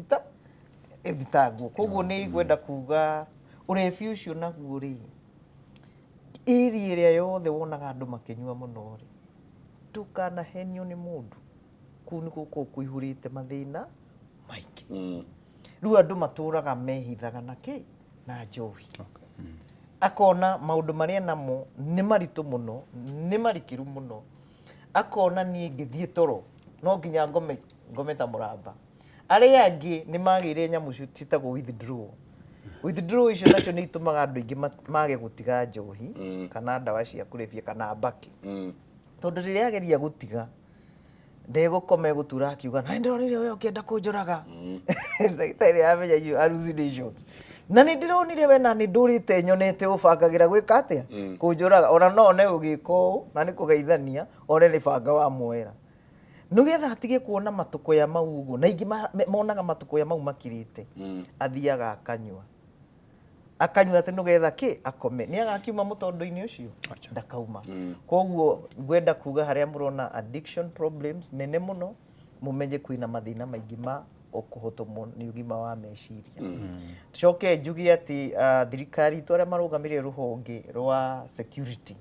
ĩthitangwo. Koguo nĩ ngwenda kuga ũrebi ũcio naguo rĩ, area ĩrĩa yothe wonaga andũ makĩnyua mũno rĩ, ndũkanahenio nĩ mũndũ. Kũu nĩ gũkoragwo kũihũrĩte mathĩna maingĩ. Rĩu andũ matũraga mehithaga na kĩ? Na njohi. Akona maũndũ marĩa namo nĩ maritũ mũno, nĩ marikĩru mũno. Akona niĩ ngĩthiĩ toro no nginya ngome ta mũramba. Arĩa angĩ nĩ magĩire nyamũ ciĩtagwo withdrawal. Withdrawal icio nacio nĩ itũmaga andũ aingĩ mage gũtiga njohi kana ndawa cia kũrebia kana mbakĩ. Tondũ rĩrĩa ageria gũtiga ndegũkoma egũtura akiuga na ndĩronire we ũkĩenda kũnjũraga. Ndagĩtarĩ amenya icio hallucinations. Na nĩ ndĩronire we na nĩ ndũrĩte nyonete ũbangagĩra gwĩka atĩa? Kũnjũraga. Ona no one ũgĩka ũũ na nĩ kũgeithania one nĩ banga wamuoera. Nĩgetha atige kuona matũkũya mau ũguo, na aingĩ monaga matũkũya mau makirĩte, athiaga akanyua. Akanyua atĩ nĩgetha kĩ? Akome. Nĩ agakiuma mũtondo-inĩ ũcio? Ndakauma. Koguo ngwenda kuga harĩa mũrona addiction problems nene mũno, mũmenye kwĩna mathĩna maingĩ ma kũhotomwo nĩ ũgima wa meciria. Tucoke njuge atĩ thirikari itũ arĩa marũgamĩrĩire rũhonge rwa security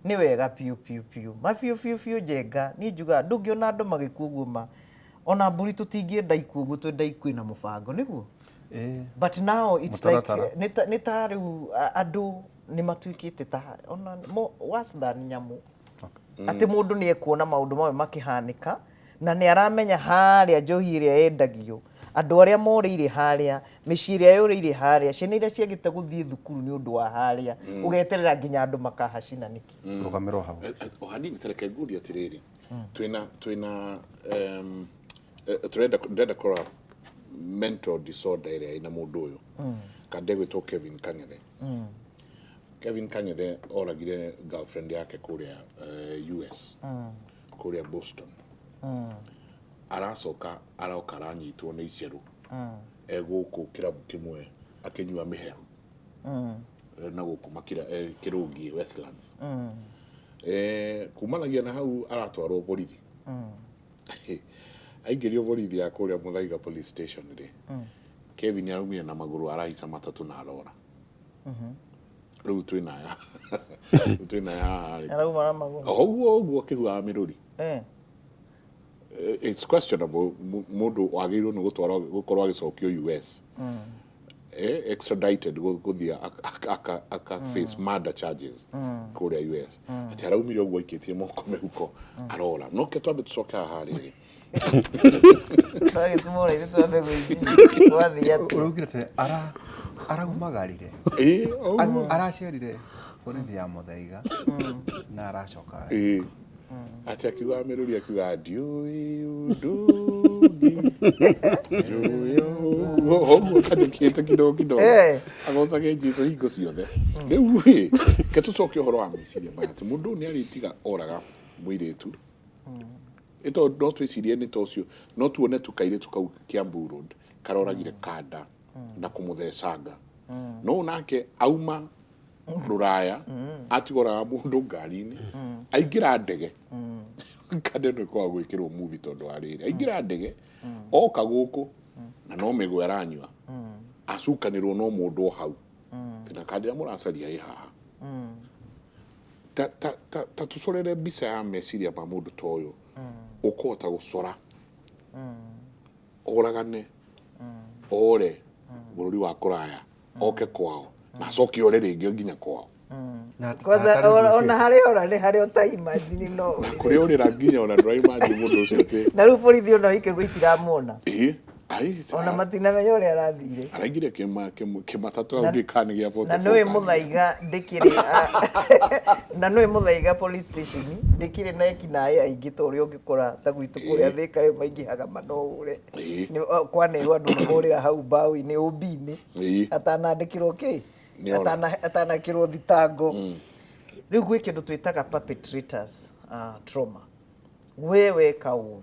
nĩ wega biũ biũ biũ, ma biũ biũ biũ Njenga, niĩ njugaga ndũngĩona andũ magĩkua ũguo ma, ona mbũri tũtingĩenda ikue ũguo, twenda ikue na mũbango, nĩguo? But now it's like nĩ ta rĩu andũ nĩ matuĩkĩte ta ona worse than nyamũ. Atĩ mũndũ nĩ ekuona maũndũ mamwe makĩhanĩka na nĩ aramenya harĩa njohi ĩrĩa yendagio, andũ arĩa morĩire harĩa, mĩciĩ ĩrĩa yũrĩire harĩa, ciana iria ciagĩte gũthiĩ thukuru nĩ ũndũ wa harĩa, ũgeterera nginya andũ makahacina nĩkĩ? Rũgamĩrwo hau. O hanini ta reke ngurie atĩrĩrĩ, twĩna ndĩrenda kũrora Mental disorder ĩrĩa ĩna mũndũ ũyũ kandegwĩtwo Kevin Kang'ethe. Kevin Kang'ethe oragire girlfriend yake kũrĩa US, kũrĩa Boston. Aracoka aroka aranyitwo nĩ icerũ egũkũ kĩrabu kĩmwe akĩnyua mĩhehu na gũkũ makira kĩrũngi Westlands. Kumanagia na hau aratwarwo borithi. Aingĩrio borithi ya kũrĩa Muthaiga police station rĩ, Kevin araumire na magũrũ arahaica matatũ na arora. Rĩu twĩna rĩu twĩna haha rĩ. Arauma na magũrũ. Ũguo ũguo akĩhuhaga mĩrũri. It's questionable mũndũ wagĩrĩirwo nĩ gũtwarwo gũkorwo agĩcokio US, extradited gũthiĩ aka face murder charges kũrĩa US, atĩ araumire ũguo aikĩtie moko mĩhuko arora. No ke twambe tũcoke haha rĩrĩ. Twagĩtũmora ithuĩ twambe gwĩciria gwathiĩ atĩa. Ũraugire atĩ araumagarire. Ĩĩ, ũguo. Aracerire borithi ya Muthaiga na aracoka. Ĩĩ, atĩ akiuga mĩrũri akiuga ndiũĩ ũndũ ũngĩ njũĩ ũguo ũguo kanyũkĩte kidogo kidogo agocage Jesu hingo ciothe. Rĩu rĩ, ke tũcoke ũhoro wa meciria maya atĩ mũndũ ũyũ nĩ arĩtiga oraga mũirĩtu ĩto no twĩcirie nĩ ta ũcio no tuone tu kairĩtu kau Kiambu Road karoragire kanda na kũmũthecanga no nake auma rũraya atigoraga mũndũ ngari-inĩ aingĩra ndege kanda ĩno ĩkoragwo gwĩkĩrwo movie tondũ wa rĩrĩ aingĩra ndege oka gũkũ na no mĩgwe aranyua acukanĩrwo no mũndũ o hau na kanda ĩrĩa mũracaria ĩ haha. Ta tũcorere mbica ya meciria ma mũndũ ta ũyũ ũkũhota gũcora oragane ore bũrũri wa kũraya oke kwao na acoke ore rĩngĩ nginya kwao. Kwanza ona harĩa ora nĩ harĩa ũta imagine no na kũrĩa ũrĩra nginya ona ndũra imagine mũndũ ũcio atĩ na rĩu borithi ona ikĩguo itiramwona. Ĩĩ, ai. Ona matinamenya ũrĩa arathire. Araingire kĩmatatũ hau ndĩ kana nĩ gĩa na 44 nĩũĩ kana nĩ gĩa- Muthaiga ndĩkĩrĩ na nĩũĩ Muthaiga police station ndĩkĩrĩ na ekinaĩ aingĩ ta ũrĩa ũngĩkora ta gwitũ kũrĩa Thĩka rĩu maingĩhaga ma no ũre. Kwanerwo andũ nĩ morĩra hau mbaũ-inĩ ũmbi-inĩ atanandĩkĩrwo kĩ. Nĩ ora. Atanakĩrwo thitango. Rĩu gwĩ kĩndũ twĩtaga perpetrators trauma. We weka ũru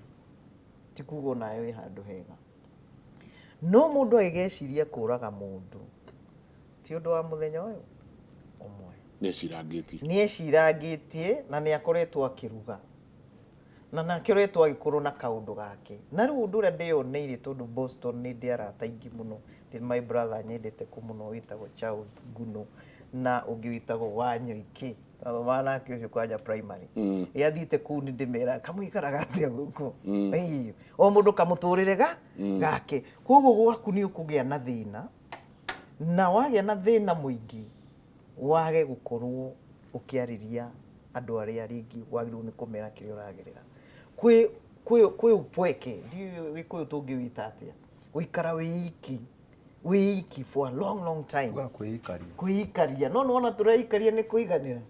ti kuga onawe wĩ handũ hega no mũndũ agĩgeciria kũraga mũndũ ti ũndũ wa mũthenya ũyũ ũmwe. Nĩ ecirangĩtie. Nĩ ecirangĩtie na nĩ akoretwo akĩruga na nake akoretwo agĩkorwo na kaũndũ gake. Na rĩu ũndũ ũrĩa ndĩyoneire tondũ Boston nĩ ndĩ arata aingĩ mũno, ndĩ my brother nyendete kũ mũno wĩtagwo Charles Nguno na ũngĩ wĩtagwo Wanyoike, twathomaga nake ũcio kwanja primary. Rĩrĩa athiĩte kũu nĩ ndĩmeraga kamũikaraga atĩa gũkũ. Ĩĩ, o mũndũ kamũtũrĩre ga gake. Koguo gwaku nĩ ũkũgĩa na thĩna na wagĩa na thĩna mũingĩ wage gũkorwo ũkĩarĩria andũ arĩa rĩngĩ wagĩrĩirwo nĩ kũmera kĩrĩa ũragerera. Kwĩ upweke ndiũĩ Gĩkũyũ tũngĩwĩta atĩa, gũikara wĩ iki wĩ iki for a long long time. Uga kwĩikaria. Kwĩikaria no nĩwona tũreikaria nĩ kũiganĩra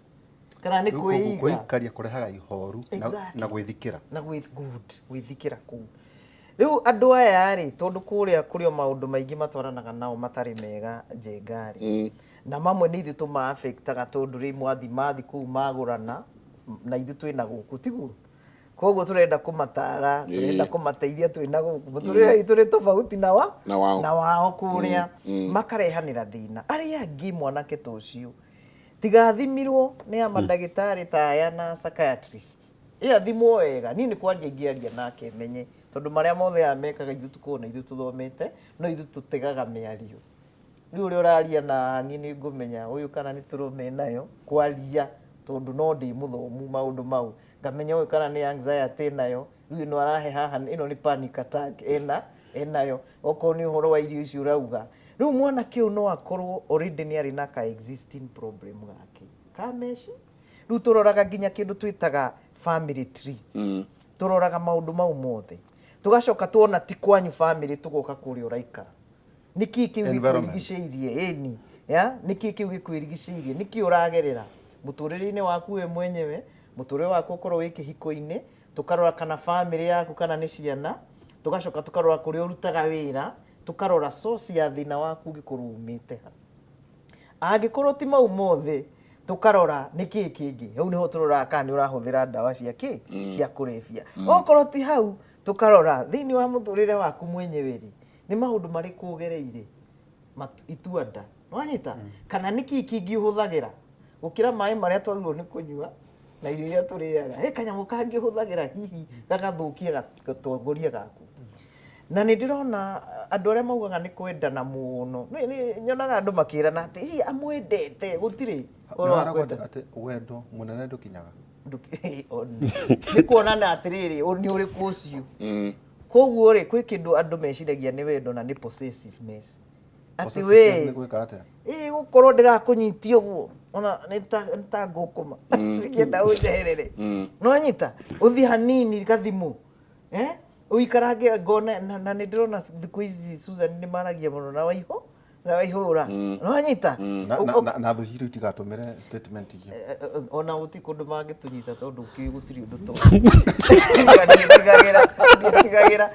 kana nĩ Rĩu koguo kwĩiga. Kwĩikaria kũrehaga ihoru na gwĩthikĩra. Na good gwĩthikĩra kũu. Rĩu andũ aya rĩ, tondũ kũrĩa kũrĩ o maũndũ maingĩ matwaranaga nao matarĩ mega njenga rĩ, na mamwe nĩ ithuĩ tũma-affectaga tondũ rĩ mwathi mathi kũu magũrana na ithuĩ twĩna gũkũ tiguo, koguo tũrenda kũmatara, tũrenda kũmateithia twĩna gũkũ mũtũrĩre witũ nĩ tofauti na wa Na wao. Na wao kũrĩa makarehanĩra thĩna. Arĩa angĩ mwanake ta ũcio tigathimirwo nĩ a mandagĩtarĩ ta aya na psychiatrist ĩ athimwo wega. Niĩ nĩ kwaria ingĩaria nake menye tondũ marĩa mothe aya mekaga ithuĩ tũkoragwo na ithuĩ tũthomete no ithuĩ tũtegaga mĩario. Rĩu ũrĩa ũraria na niĩ nĩ ngũmenya ũyũ kana nĩ tũrũme nayo kwaria tondũ no ndĩ mũthomu maũndũ mau ngamenya ũyũ kana nĩ anxiety nayo rĩu ĩno arahe haha ĩno nĩ panic attack ena enayo okorwo nĩ ũhoro wa irio icio ũrauga. Rĩu mwanake ũyũ no akorwo already nĩ arĩ na ka existing problem gake ka meci. Rĩu tũroraga nginya kĩndũ twĩtaga family tree. Tũroraga maũndũ mau mothe tũgacoka tuona ti kwanyu family tũgoka kũrĩa ũraikara nĩkĩ kĩu Environment. Gĩkwĩrigicĩirie ĩni ya nĩkĩ kĩu gĩkwĩrigicĩirie nĩkĩ ũragerera mũtũrĩre-inĩ waku we mwenyewe mũtũrĩre waku ũkorwo wĩ kĩhiko-inĩ tũkarora kana family yaku kana nĩ ciana tũgacoka tũkarora kũrĩa ũrutaga wĩra Tũkarora source ya thĩna waku ũngĩkorwo umĩte ha. Angĩkorwo ti mau mothe, tũkarora nĩ kĩĩ kĩngĩ. Hau nĩho tũroraga kana nĩ ũrahũthĩra ndawa cia kĩ? Cia kũrebia. Okorwo ti hau, tũkarora thĩinĩ wa mũtũrĩre waku mwenyewe rĩ, nĩ maũndũ marĩkũ ũgereire itua nda. Nĩwanyita? Kana nĩ kĩĩ kĩngĩ ũhũthagĩra gũkĩra maĩ marĩa twagĩrĩirwo nĩ kũnyua na irio iria tũrĩaga. He kanyamũ kangĩ ũhũthagĩra hihi gagathũkia gatongoria gaku. Na nĩ ndĩrona andũ arĩa maugaga nĩ kwendana mũno. Nĩ nyonaga andũ makĩrana atĩ hihi amwendete, gũtirĩ ũhoro wa Nĩ kwendana. atĩ wendo mũnene ndũkinyaga. Nĩ kuonana atĩrĩrĩ, nĩ ũrĩkũ ũcio. Koguo rĩ, kwĩ kĩndũ andũ meciragia nĩ wendo na nĩ possessiveness. Atĩ Possessiveness we nĩ gwĩka atĩa? Ĩ gũkorwo ndĩrakũnyitia ũguo ona nĩ ta ngũkũma ndingĩenda ũnjeherere. Nĩwanyita? Ũthiĩ hanini gathimũ, ũikarange ngone. Na nĩ ndĩrona thikũ ici Susan nĩ maragia mũno na waiho na waihũra. Nĩwanyita? Na thũ citũ itigatũmĩre statement icio. Ona gũtirĩ kũndũ mangĩtũnyita tondũ kĩ gũtirĩ ũndũ tũtigagĩra tigagĩra.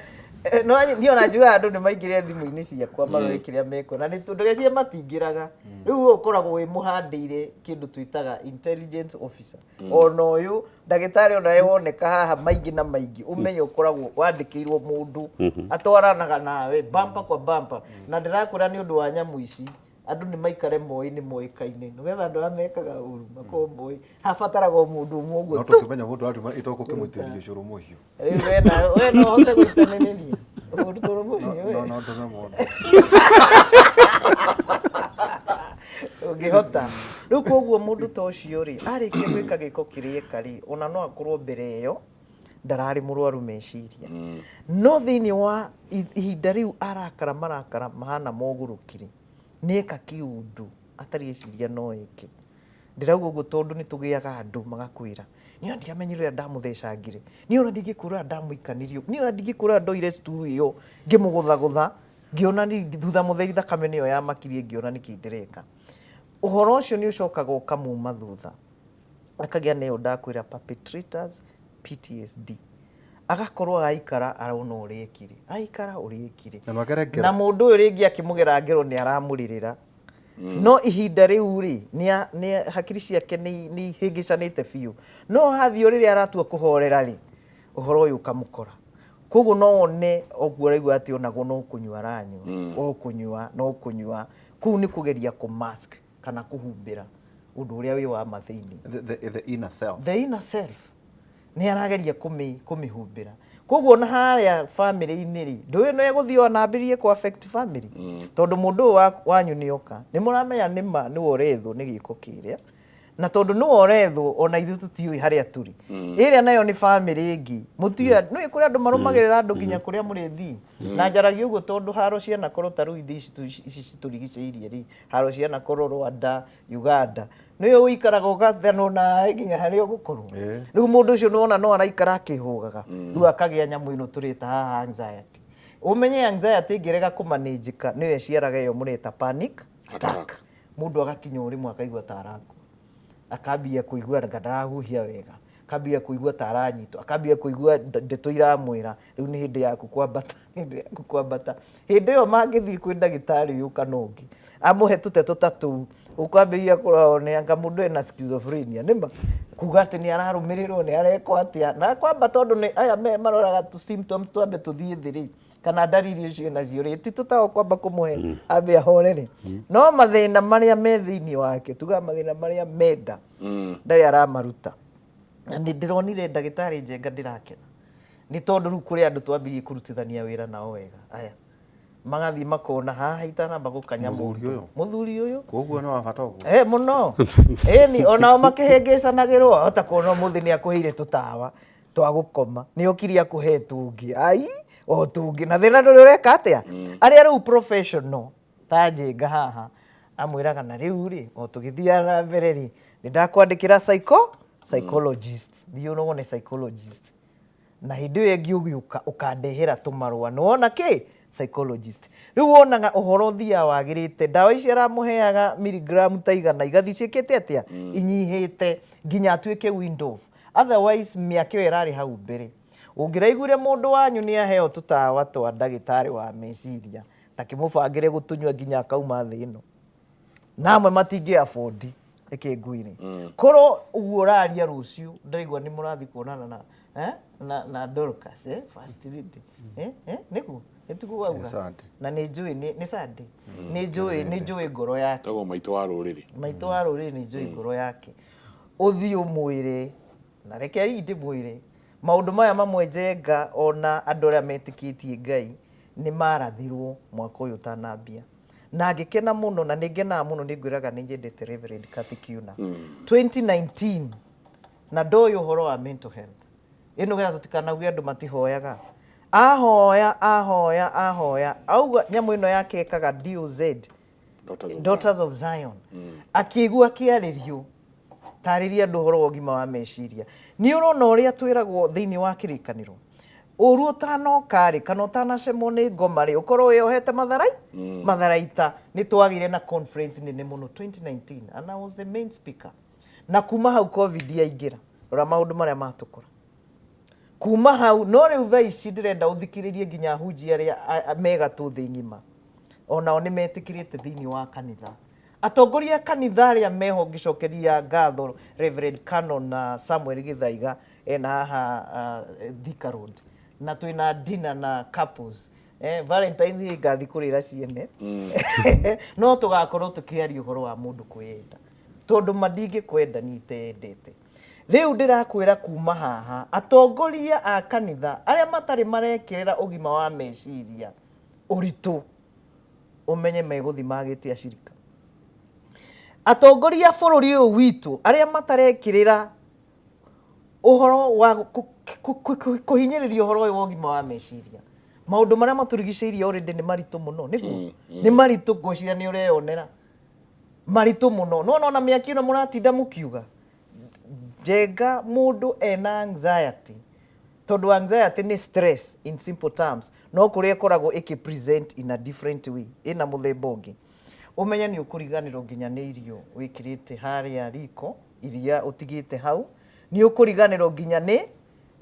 No niĩ ona njugaga andũ nĩ maingĩre thimũ-inĩ ciakwa marore kĩrĩa mekuona, nĩ ndũgecirie matingĩraga. Rĩu ũyũ ũkoragwo wĩ mũhandĩire kĩndũ twĩtaga intelligence officer. Ona ũyũ ndagĩtarĩ onawe woneka haha maingĩ na maingĩ, ũmenye ũkoragwo wandĩkĩirwo mũndũ atwaranaga nawe bumper kwa bumper. Na ndĩrakwĩra nĩ ũndũ wa nyamũ ici, andũ nĩ maikare moĩ nĩ moĩkaine, nĩgetha andũ arĩa mekaga ũru makorwo moĩ habataraga o mũndũ ũmwe ũguo No tu. tũkĩmenya mũndũ atuma itoko kĩmũitĩrĩrie ũcũrũ mũhiũ. Rĩu we no ũhote gũitanĩrĩria ũrutũrũ mũhiũ we? No ndũme mũndũ. Ũngĩhota. Rĩu koguo mũndũ ta ũcio rĩ, arĩkia gwĩka gĩko kĩrĩa eka rĩ, ona no akorwo mbere ĩyo ndararĩ mũrwaru meciria, no thĩinĩ wa ihinda rĩu arakara marakara mahana mogũrũki rĩ, nĩ eka kĩũndũ atarĩ eciria no eke. Ndĩrauga ũguo tondũ nĩ tũgĩaga andũ magakwĩra, niĩ ona ndiamenyire ũrĩa ndamũthecangire, niĩ ona ndingĩkwĩra ũrĩa ndamũikanirie, niĩ ona ndingĩkwĩra ũrĩa ndoire stool ĩyo ngĩmũgũthagũtha, ngĩona thutha mũtheri thakame nĩyo yamakirie, ngĩona nĩkĩ ndĩreka. Ũhoro ũcio nĩ ũcokaga ũkamuma thutha, akagĩa nayo ndakwĩra perpetrators PTSD, agakorwo aikara arona ũrĩa ekire, aikara ũrĩa ekire. Na no agere ngero. Na mũndũ ũyũ rĩngĩ akĩmũgera ngero nĩ aramũrĩrĩra, no ihinda rĩu rĩ, nĩ hakiri ciake nĩ ihĩngĩcanĩte biũ. No hathiĩ o rĩrĩa aratua kũhorera rĩ, ũhoro ũyũ ũkamũkora. Koguo no wone ũguo ũraigua atĩ onagwo no kũnyua aranyua, o kũnyua no kũnyua, kũu nĩ kũgeria kũ mask kana kũhumbĩra ũndũ ũrĩa wĩ wa ma thĩinĩ. The inner self. The inner self nĩ arageria kũmĩhumbĩra. Koguo ona harĩa family-inĩ rĩ, ndũĩ no egũthiĩ ona ambĩrĩrie kũ affect family, tondũ mũndũ ũyũ wanyu nĩ oka, nĩ mũramenya nĩ ma nĩwe ũrethwo nĩ gĩko kĩrĩa, na tondũ nĩwe ũrethwo ona ithuĩ tũtiũĩ harĩa tũrĩ. Ĩrĩa nayo nĩ family ĩngĩ, mũtiũĩ nĩũĩ kũrĩ andũ marũmagĩrĩra andũ nginya kũrĩa mũrĩthiĩ. Na njaragia ũguo tondũ haro cianakorwo ta rĩu ithe ici citũrigicĩirie rĩ, haro cianakorwo Rwanda, Uganda, nĩwe ũikaraga ũgathanwo nawe nginya harĩa ũgũkorwo. Rĩu mũndũ ũcio nĩwona no araikara akĩhũgaga, rĩu akagĩa nyamũ ĩno tũrĩta haha anxiety. Ũmenye anxiety ĩngĩrega kũmanĩnjĩka nĩyo ĩciaraga ĩyo mũreta panic attack. Mũndũ agakinya o rĩmwe akaigua ta arakua, akambia kũigua anga ndarahuhia wega, akambia kũigua ta aranyitwo, akambia kũigua ndeto iramwĩra rĩu nĩ hĩndĩ yaku kwambata, hĩndĩ yaku kwambata. Hĩndĩ ĩyo mangĩthiĩ kwĩ ndagĩtarĩ ũyũ kana ũngĩ amũhe tũteto ta tũu, ũkwambĩrĩria kũrora one anga mũndũ ena schizophrenia, nĩma kuga atĩ nĩ ararũmĩrĩrwo, nĩ arekwo atĩa, na kwamba tondũ nĩ aya me maroraga tũ symptoms twambe tũthiĩ thĩ rĩ, kana ndariri icio nacio rĩ, ti tũtago kwamba kũmũhe ambe ahorere, no mathĩna marĩa me thĩinĩ wake, tugaga mathĩna marĩa menda ndarĩ aramaruta. Na nĩ ndĩronire ndagĩtarĩ Njenga ndĩrakena nĩ tondũ rĩu kũrĩ andũ twambirie kũrutithania wĩra nao wega, aya magathiĩ makona haha itanamba gũkanya Mũthuri mũndũ. ũyũ. Mũthuri ũyũ. Koguo nĩ wa bata ũguo. Mũno. Ĩni onao makĩhĩngĩcanagĩrwo, hota kuona ũmũthĩ nĩ akũheire tũtawa twa gũkoma, nĩ okire akũhe tũngĩ, ai o tũngĩ, na thĩna ndũrĩ ũreka atĩa. Arĩa rĩu professional ta Njenga haha amwĩraga na rĩu rĩ, o tũgĩthiaga na mbere rĩ, nĩ ndakwandĩkĩra psychologist, thiĩ ũrogone psychologist, na hĩndĩ ĩyo ĩngĩ ũgĩũka ũkandehera tũmarũa, nĩwona kĩ psychologist. Rĩu wonaga ũhoro ũthiaga wagĩrĩte, ndawa ici aramũheaga milligram ta 100 igathiĩ ciĩkĩte atĩa, inyihĩte nginya atuĩke wind off. Otherwise mĩaka ĩyo ĩrarĩ hau mbere, ũngĩraiguire mũndũ wanyu nĩ aheo tũtawa twa ndagĩtarĩ wa meciria, Ta kĩmũbangĩre gũtũnyua nginya akauma thĩ ĩno. Na amwe matingĩ afford ĩkĩ ngwĩre. Korwo ũguo ũraria rũciũ ndĩraigua nĩ mũrathiĩ kuonana na na Dorcas, first lady, nĩguo nĩtiguo wauga? Nĩ Sunday. Na nĩ njũĩ nĩ Sunday. Nĩ njũĩ ngoro yake. Tagwo maitũ wa rũrĩrĩ. Maitũ wa rũrĩrĩ, nĩ njũĩ ngoro yake. Ũthiĩ ũmwĩre, na reke ndĩmwĩre maũndũ maya mamwe Njenga, ona andũ arĩa metĩkĩtie Ngai nĩ marathirwo mwaka ũyũ ũtanambia, na ngĩkena mũno, na nĩ ngenaga mũno. Nĩ ngwĩraga nĩ nyendete Reverend Kathy Kiuna. 2019 na ndoĩ ũhoro wa mental health ĩno, getha tũtikanauge andũ matihoyaga. Ahoya, ahoya, ahoya, auga nyamũ ĩno yake ĩkaga DOZ, Daughters of Daughters of Zion, akĩigua akĩarĩrio tarĩria andũ ũhoro wa ũgima wa meciria. Nĩ ũrona ũrĩa twĩragwo thĩinĩ wa kĩrĩkanĩro, ũru ũtanoka rĩ, kana ũtanacemwo nĩ ngoma rĩ, ũkorwo wĩyohete matharai matharaita. Nĩ twagĩire na conference nene mũno 2019 and I was the main speaker. Na kuma hau COVID yaingĩra, rora maũndũ marĩa matũkora kuma hau. No rĩu thaa ici ndĩrenda ũthikĩrĩrie nginya ahunjia arĩa megatũ thĩ ng'ima, onao nĩ metĩkĩrĩte thĩinĩ wa kanitha, atongoria a kanitha arĩa meho. Ngĩcokeria ngatho Reverend Canon na Samuel Gĩthaiga ena haha Thika Road, na twĩna dinner na couples, Valentines ĩ ngathi kũrĩra ciene, no tũgakorwo tũkĩaria ũhoro wa mũndũ kwĩyenda, tondũ ma ndingĩkwenda niĩ iteyendete. Rĩu ndĩrakwĩra kuma haha, atongoria a kanitha arĩa matarĩ marekĩrĩra ũgima wa meciria ũritũ, ũmenye megũthi magĩte acirika. Atongoria a bũrũri ũyũ witũ arĩa matarekĩrĩra ũhoro wa kũhinyĩrĩria ũhoro ũyũ wa ũgima wa meciria, maũndũ marĩa matũrigicĩirie already nĩ maritũ mũno. Nĩguo nĩ maritũ, ngwĩciria nĩ ũreyonera maritũ mũno. No nona mĩaki ĩno mũratinda mũkiuga, Njenga, mũndũ ena anxiety, tondũ anxiety nĩ stress in simple terms, no kũrĩa ĩkoragwo ĩkĩ present in a different way, ĩna mũthemba ũngĩ. Ũmenye nĩ ũkũriganĩrwo nginya nĩ irio wĩkĩrĩte harĩa riko iria ũtigĩte hau, nĩ ũkũriganĩrwo nginya nĩ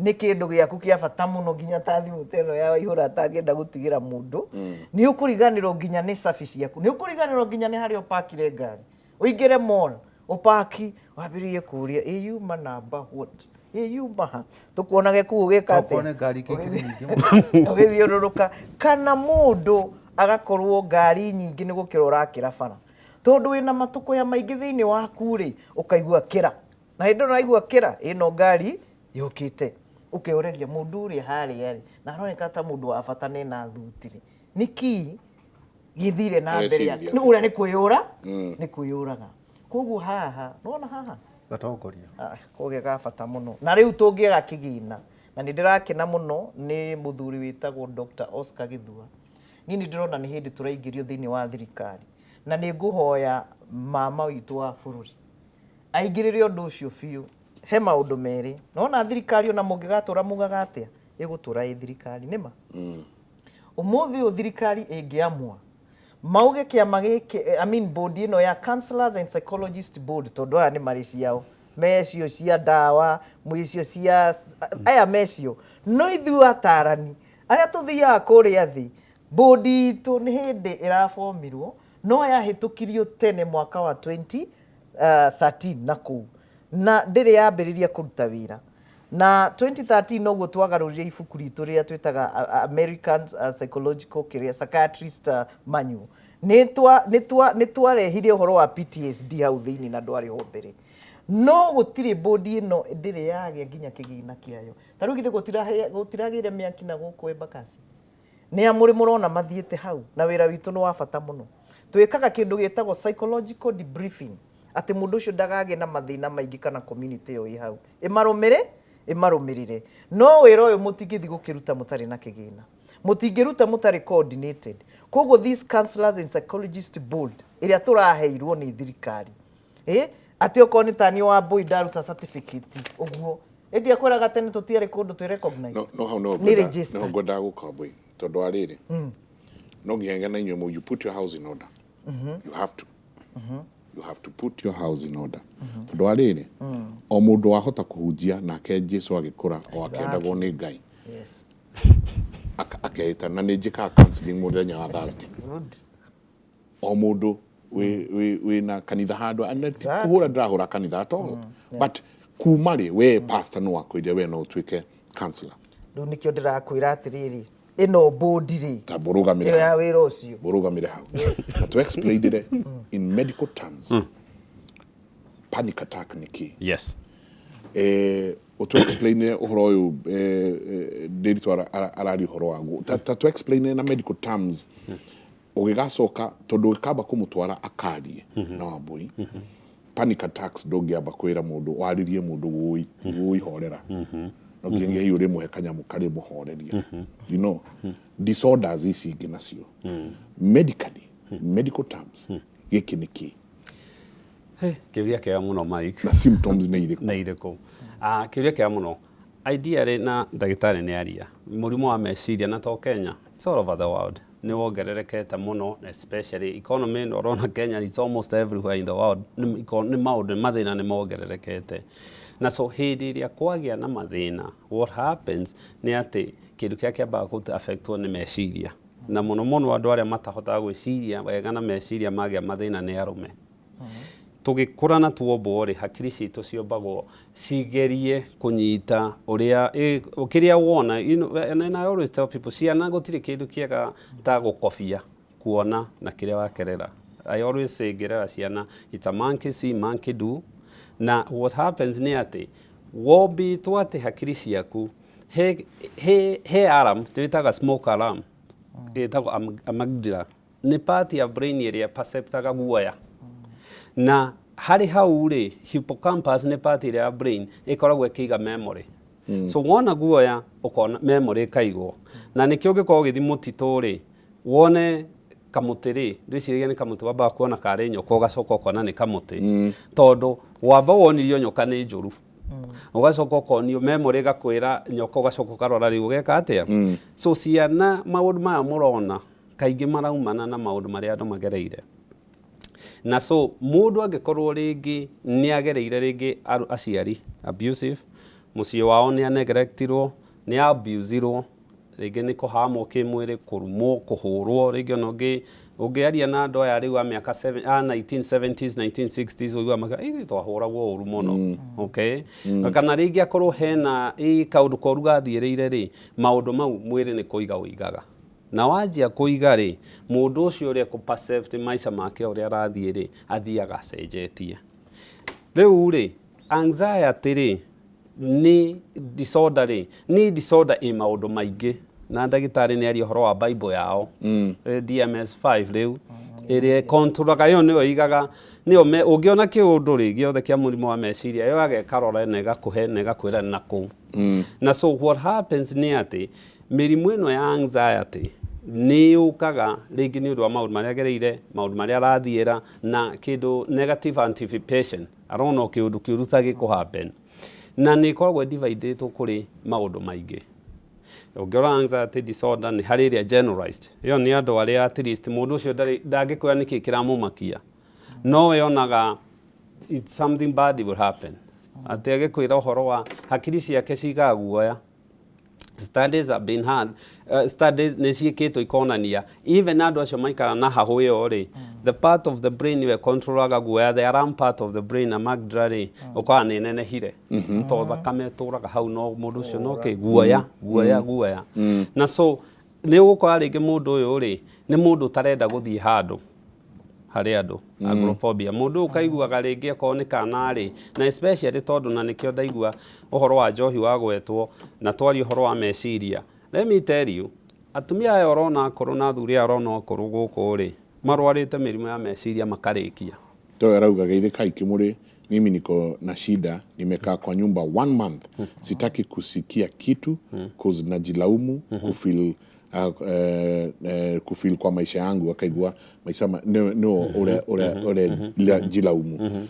kĩndũ gĩaku kĩa bata mũno, nginya ta thimũ ta ĩno ya Waihũra atangĩenda gũtigĩra mũndũ. Nĩ ũkũriganĩrwo nginya nĩ cabi ciaku, nĩ ũkũriganĩrwo nginya nĩ harĩa ũpakire ngari. Ũingĩre mall, ũpaki, wambĩrĩrie kũũria ĩyuma namba what, ĩyuma ha, tũkuonage kũu ũgĩka Okorwo atĩa? nĩ ngari ingĩkĩrĩ nyingĩ mũno. Ũgĩthiũrũrũka, kana mũndũ agakorwo ngari nyingĩ nĩ gũkĩra ũrakĩra bara, tondũ wĩna matũkũya maingĩ thĩinĩ waku rĩ, ũkaigua kĩra, na hĩndĩ ĩno ũraigua kĩra ĩno ngari yũkĩte, ũkeũragia mũndũ ũrĩa harĩa rĩ, na aroneka ta mũndũ wa bata na ena thuti rĩ, nĩkĩ gĩthire na mbere Areciria nĩ ũrĩa nĩ kwĩyũra, nĩ kwĩyũraga. Koguo haha nona haha Gatongoria. Ah, kũgĩa ga bata mũno. Na rĩu tũngĩaga kĩgĩna, na nĩ ndĩrakena mũno nĩ mũthuri wĩtagwo Dr. Oscar Gĩthua. Niĩ nĩ ndĩrona nĩ hĩndĩ tũraingĩrio thĩinĩ wa thirikari, na nĩ ngũhoya mama witũ wa bũrũri aingĩrĩre ũndũ ũcio biũ. He maũndũ merĩ nona thirikari, ona mũngĩgatũra mugaga atĩa, ĩgũtũra ĩ thirikari nĩma. Ũmũthĩ ũyũ thirikari ĩngĩamua mauge kĩama gĩkĩ, I mean board ĩno ya counselors and psychologist board, tondũ aya nĩ marĩ ciao mecio cia ndawa, mwĩcio cia aya mecio, no ithuĩ atarani arĩa tũthiaga kũrĩa thĩ, board itũ nĩ hĩndĩ ĩrabomirwo, no yahĩtũkirio tene mwaka wa 2013 na kũu, na ndĩrĩ yambĩrĩria kũruta wĩra. Na 2013 noguo twagarũrire ibuku ritũ rĩrĩa twĩtaga American Psychological kĩrĩa Psychiatrist Manual. Nĩ twarehire ũhoro wa PTSD hau thĩinĩ, na ndwarĩ ho mbere. No gũtirĩ, bodi ĩno ndĩrĩ yagĩa nginya kĩgĩna kĩayo. Ta rĩu githĩ gũtiragĩire mĩaki na gũkũ Embakasi? Nĩ amũrĩ mũrona mathiĩte hau, na wĩra witũ nĩ wa bata mũno. Twĩkaga kĩndũ gĩtagwo psychological debriefing, atĩ mũndũ ũcio ndakagĩe na mathĩna maingĩ, kana community ĩyo ĩ hau ĩmarũmĩrĩ ĩmarũmĩrĩre. No wĩra ũyũ mũtingĩthiĩ gũkĩruta mũtarĩ na kĩgĩna, mũtingĩruta mũtarĩ coordinated. Koguo these counselors and psychologist board ĩrĩa tũraheirwo nĩ thirikari, atĩ okorwo nĩ tani wa mbui ndaruta certificate ũguo, ĩndĩ akwĩraga tene tũtiarĩ kũndũ twĩ recognize. No hau no Nĩ registered. No ngwendaga gũka mbui, tondũ wa rĩrĩ, no nginya na inyuĩ you put your house in order. You have to put your house in order, tondũ wa rĩrĩ, o mũndũ wahota kũhunjia nake Jesu agĩkũra o akĩendagwo nĩ Ngai. Akehĩta na nĩ njĩkaga counseling mũthenya wa Thursday. Good. O mũndũ wĩna kanitha handũ na ti kũhũra ndĩrahũra kanitha at all, but kuma rĩ we pastor no wakwĩrire we no ũtuĩke counselor? Rĩu nĩkĩo ndĩrakwĩra atĩrĩrĩ, ĩno board rĩ, Ta mũrũgamĩre ĩyo ya hau. wĩra ũcio. Mũrũgamĩre hau na tũ explainire in medical terms panic attack nĩ kĩ. Ũtũ explainire ũhoro ũyũ Ndĩritũ araria ũhoro waguo, ta tũ explainire na medical terms ũgĩgacoka tondũ ũgĩkamba kũmũtwara akarie na Wambui. Panic attacks ndũngĩamba kwĩra mũndũ warĩrie mũndũ gũihorera, no nginya hihi ũrĩmũhe kanyamũ karĩ mũhoreria. Disorders ici ingĩ nacio medically, medical terms, gĩkĩ nĩ kĩ? Kĩũria kĩega mũno, Mike. Na symptoms nĩ irĩkũ? Nĩ irĩkũ? Ah, kĩũria kĩega mũno. Ideally, na ndagĩtarĩ nĩ aria, mũrimũ wa meciria na to Kenya, it's all over the world, nĩ wongererekete mũno, especially economy ĩno ũrona Kenya, it's almost everywhere in the world. Nĩ maũndũ mathĩna nĩ mongererekete, na so hĩndĩ ĩrĩa kwagĩa na mathĩna, what happens nĩ atĩ kĩndũ kĩrĩa kĩambaga kũ affectwo nĩ meciria, na mũno mũno andũ arĩa matahotaga gwĩciria wega na meciria magĩa mathĩna nĩ arũme. Tũgĩkũra na tuombwo rĩ, hakiri citũ ciombagwo cigerie kũnyita ũrĩa kĩrĩa wona. And I always tell people, ciana gũtirĩ kĩndũ kĩega ta gũkobia kuona na kĩrĩa wakerera. I always say ngĩrera ciana, it's a monkey see, monkey do. Na what happens nĩ atĩ wombĩtwo atĩ hakiri ciaku he alarm twĩtaga smoke alarm, ĩtagwo amygdala, nĩ part ya brain ĩrĩa perceptaga guoya, na harĩ hau rĩ, hippocampus nĩ part ĩrĩa ya brain ĩkoragwo ĩkĩiga memory. So wona guoya, ũkona memory ĩkaigwo, na nĩkĩo ũngĩkorwo ũgĩthiĩ mũtitũ rĩ, wone kamũtĩ rĩ, ndwĩciragia nĩ kamũtĩ, wambaga kuona karĩ nyoka, ũgacoka ũkona nĩ kamũtĩ, tondũ wamba wonirio nyoka nĩ njũru, ũgacoka ũkonio memory ĩgakwĩra nyoka, ũgacoka ũkarora rĩu ũgeka atĩa. So ciana, maũndũ maya mũrona kaingĩ maraumana na maũndũ marĩa andũ magereire, na so mũndũ angĩkorwo rĩngĩ nĩ agereire rĩngĩ aciari abusive, mũciĩ wao nĩ aneglectirwo, nĩ abusirwo, rĩngĩ nĩ kũhamwo kĩmwĩrĩ, kũrumwo, kũhũrwo, rĩngĩ ona ũngĩ ũngĩaria na andũ aya rĩu a mĩaka a 1970s, 1960s, ũiguaga maka ithuĩ twahũragwo ũru mũno, okay? Kana rĩngĩ akorwo hena kaũndũ koru gathiĩrĩire rĩ, maũndũ mau mwĩrĩ nĩ kũiga ũigaga, na wanjia kũiga rĩ, mũndũ ũcio ũrĩa kũ perceive maica make ũrĩa arathiĩ rĩ, athiaga acenjetie. Rĩu rĩ, anxiety rĩ, nĩ disorder rĩ, nĩ disorder ĩ maũndũ maingĩ, na ndagĩtarĩ nĩ aria ũhoro wa bible yao, DMS5 rĩu ĩrĩa ĩkontrolaga, ĩyo nĩyo igaga, nĩyo ũngĩona kĩũndũ rĩ gĩothe kĩa mũrimũ wa meciria, yoyaga ĩkarora na ĩgakũhe na ĩgakwĩra na kũu. Na so what happens nĩ atĩ mĩrimũ ĩno ya anxiety nĩ yũkaga rĩngĩ nĩ ũndũ wa maũndũ marĩa agereire, maũndũ marĩa arathiĩra, na kĩndũ negative anticipation, arona o kĩũndũ kĩũru ta gĩkũ happen, na nĩ ĩkoragwo ĩdividĩtwo kũrĩ maũndũ maingĩ. Ũngĩrora anxiety disorder, nĩ harĩ ĩrĩa generalized, ĩyo nĩ andũ arĩa at least mũndũ ũcio ndangĩkwĩra nĩkĩ kĩramũmakia, no we onaga it's something bad will happen, atĩ agĩkwĩra ũhoro wa hakiri ciake cigaga guoya. Studies have been had, studies nĩ ciĩkĩtwo ikonania even andũ acio maikara na hahũ ĩyo rĩ, the part of the brain ĩyo ĩcontrolaga guoya, the alarm part of the brain, amygdala rĩ, ũkoraga nĩ ĩnenehire to thakame ĩtũraga hau, no mũndũ ũcio no kĩ guoya, guoya, guoya. Na so nĩ ũgũkora rĩngĩ mũndũ ũyũ rĩ, nĩ mũndũ ũtarenda gũthiĩ handũ harĩ andũ, agoraphobia. Mũndũ ũyũ ũkaiguaga rĩngĩ akorwo nĩ kana rĩ, na especially tondũ na nĩkĩo ndaigua ũhoro wa njohi wagwetwo na twaria ũhoro wa meciria. Let me tell you, atumia aya ũrona akũrũ na athuri aya ũrona akũrũ gũkũ rĩ, marwarĩte mĩrimũ ya meciria makarĩkia. To arauga, "Geithĩkai Kimuri, mimi niko na shida, nimekaa kwa nyumba one month, sitaki kusikia kitu cause najilaumu kufeel kufeel kwa maisha yangu." Akaigua maisha no ũrĩa jilaumu.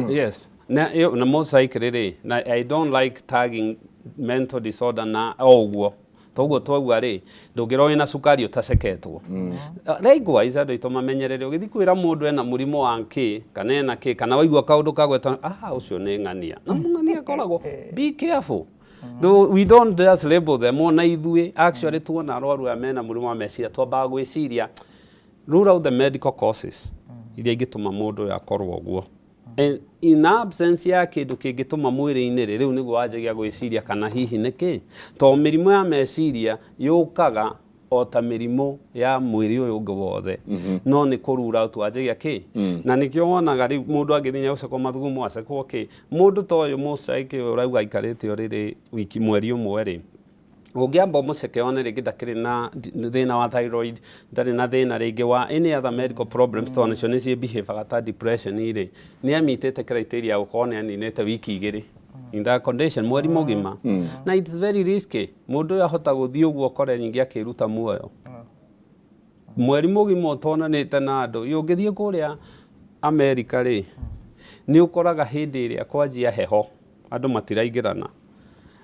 Yes, na ĩyo na most likely rĩ, na I don't like tagging mental disorder na o ũguo toguo twauga rĩ, ndũngĩrwo wĩna cukari ũtaceketwo. Likewise, andũ aitũ mamenyerere ũgĩthiĩ kwĩra mũndũ ena mũrimũ wa kĩ kana ena kĩ, kana waigua kaũndũ kagweta, ah, ũcio nĩ ng'ania, na mũng'ania akoragwo, be careful. Though we don't just label them, ona ithuĩ actually tuona arwaru aya mena mũrimũ wa meciria twambaga gwĩciria rule out the medical causes iria ingĩtũma mũndũ ũyũ akorwo ũguo. And in absence ya kĩndũ kĩngĩtũma mwĩrĩ-inĩ rĩ, rĩu nĩguo wanjagia gwĩciria kana hihi nĩ kĩ, tondũ mĩrimũ ya meciria yũkaga o ta mĩrimũ ya mwĩrĩ ũyũ ũngĩ wothe, no nĩ kũ rule out wanjagia kĩ, na nĩkĩo wonaga rĩu mũndũ angĩthiĩ gũcekwo mathugumo acekwo kĩ, mũndũ ta ũyũ mũcaike ũyũ ũrauga aikarĩte ũrĩrĩ wiki mweri ũmwe rĩ, ũngĩamba ũmũceke one rĩngĩ ndakĩrĩ na thĩna wa thyroid, ndarĩ na thĩna rĩngĩ wa any other medical problems, tondũ nacio nĩcio behavior ta depression rĩ, nĩ amitĩte criteria ya gũkorwo nĩ aninĩte wiki 2 in that condition, mweri mũgima, na it's very risky. Mũndũ ũyũ ahota gũthiĩ ũguo ũkore ningĩ akĩruta muoyo mweri mũgima ũtonanĩte na andũ. Ũngĩthiĩ kũrĩa America rĩ, nĩ ũkoraga hĩndĩ ĩrĩa kwanjia heho andũ matiraingĩrana,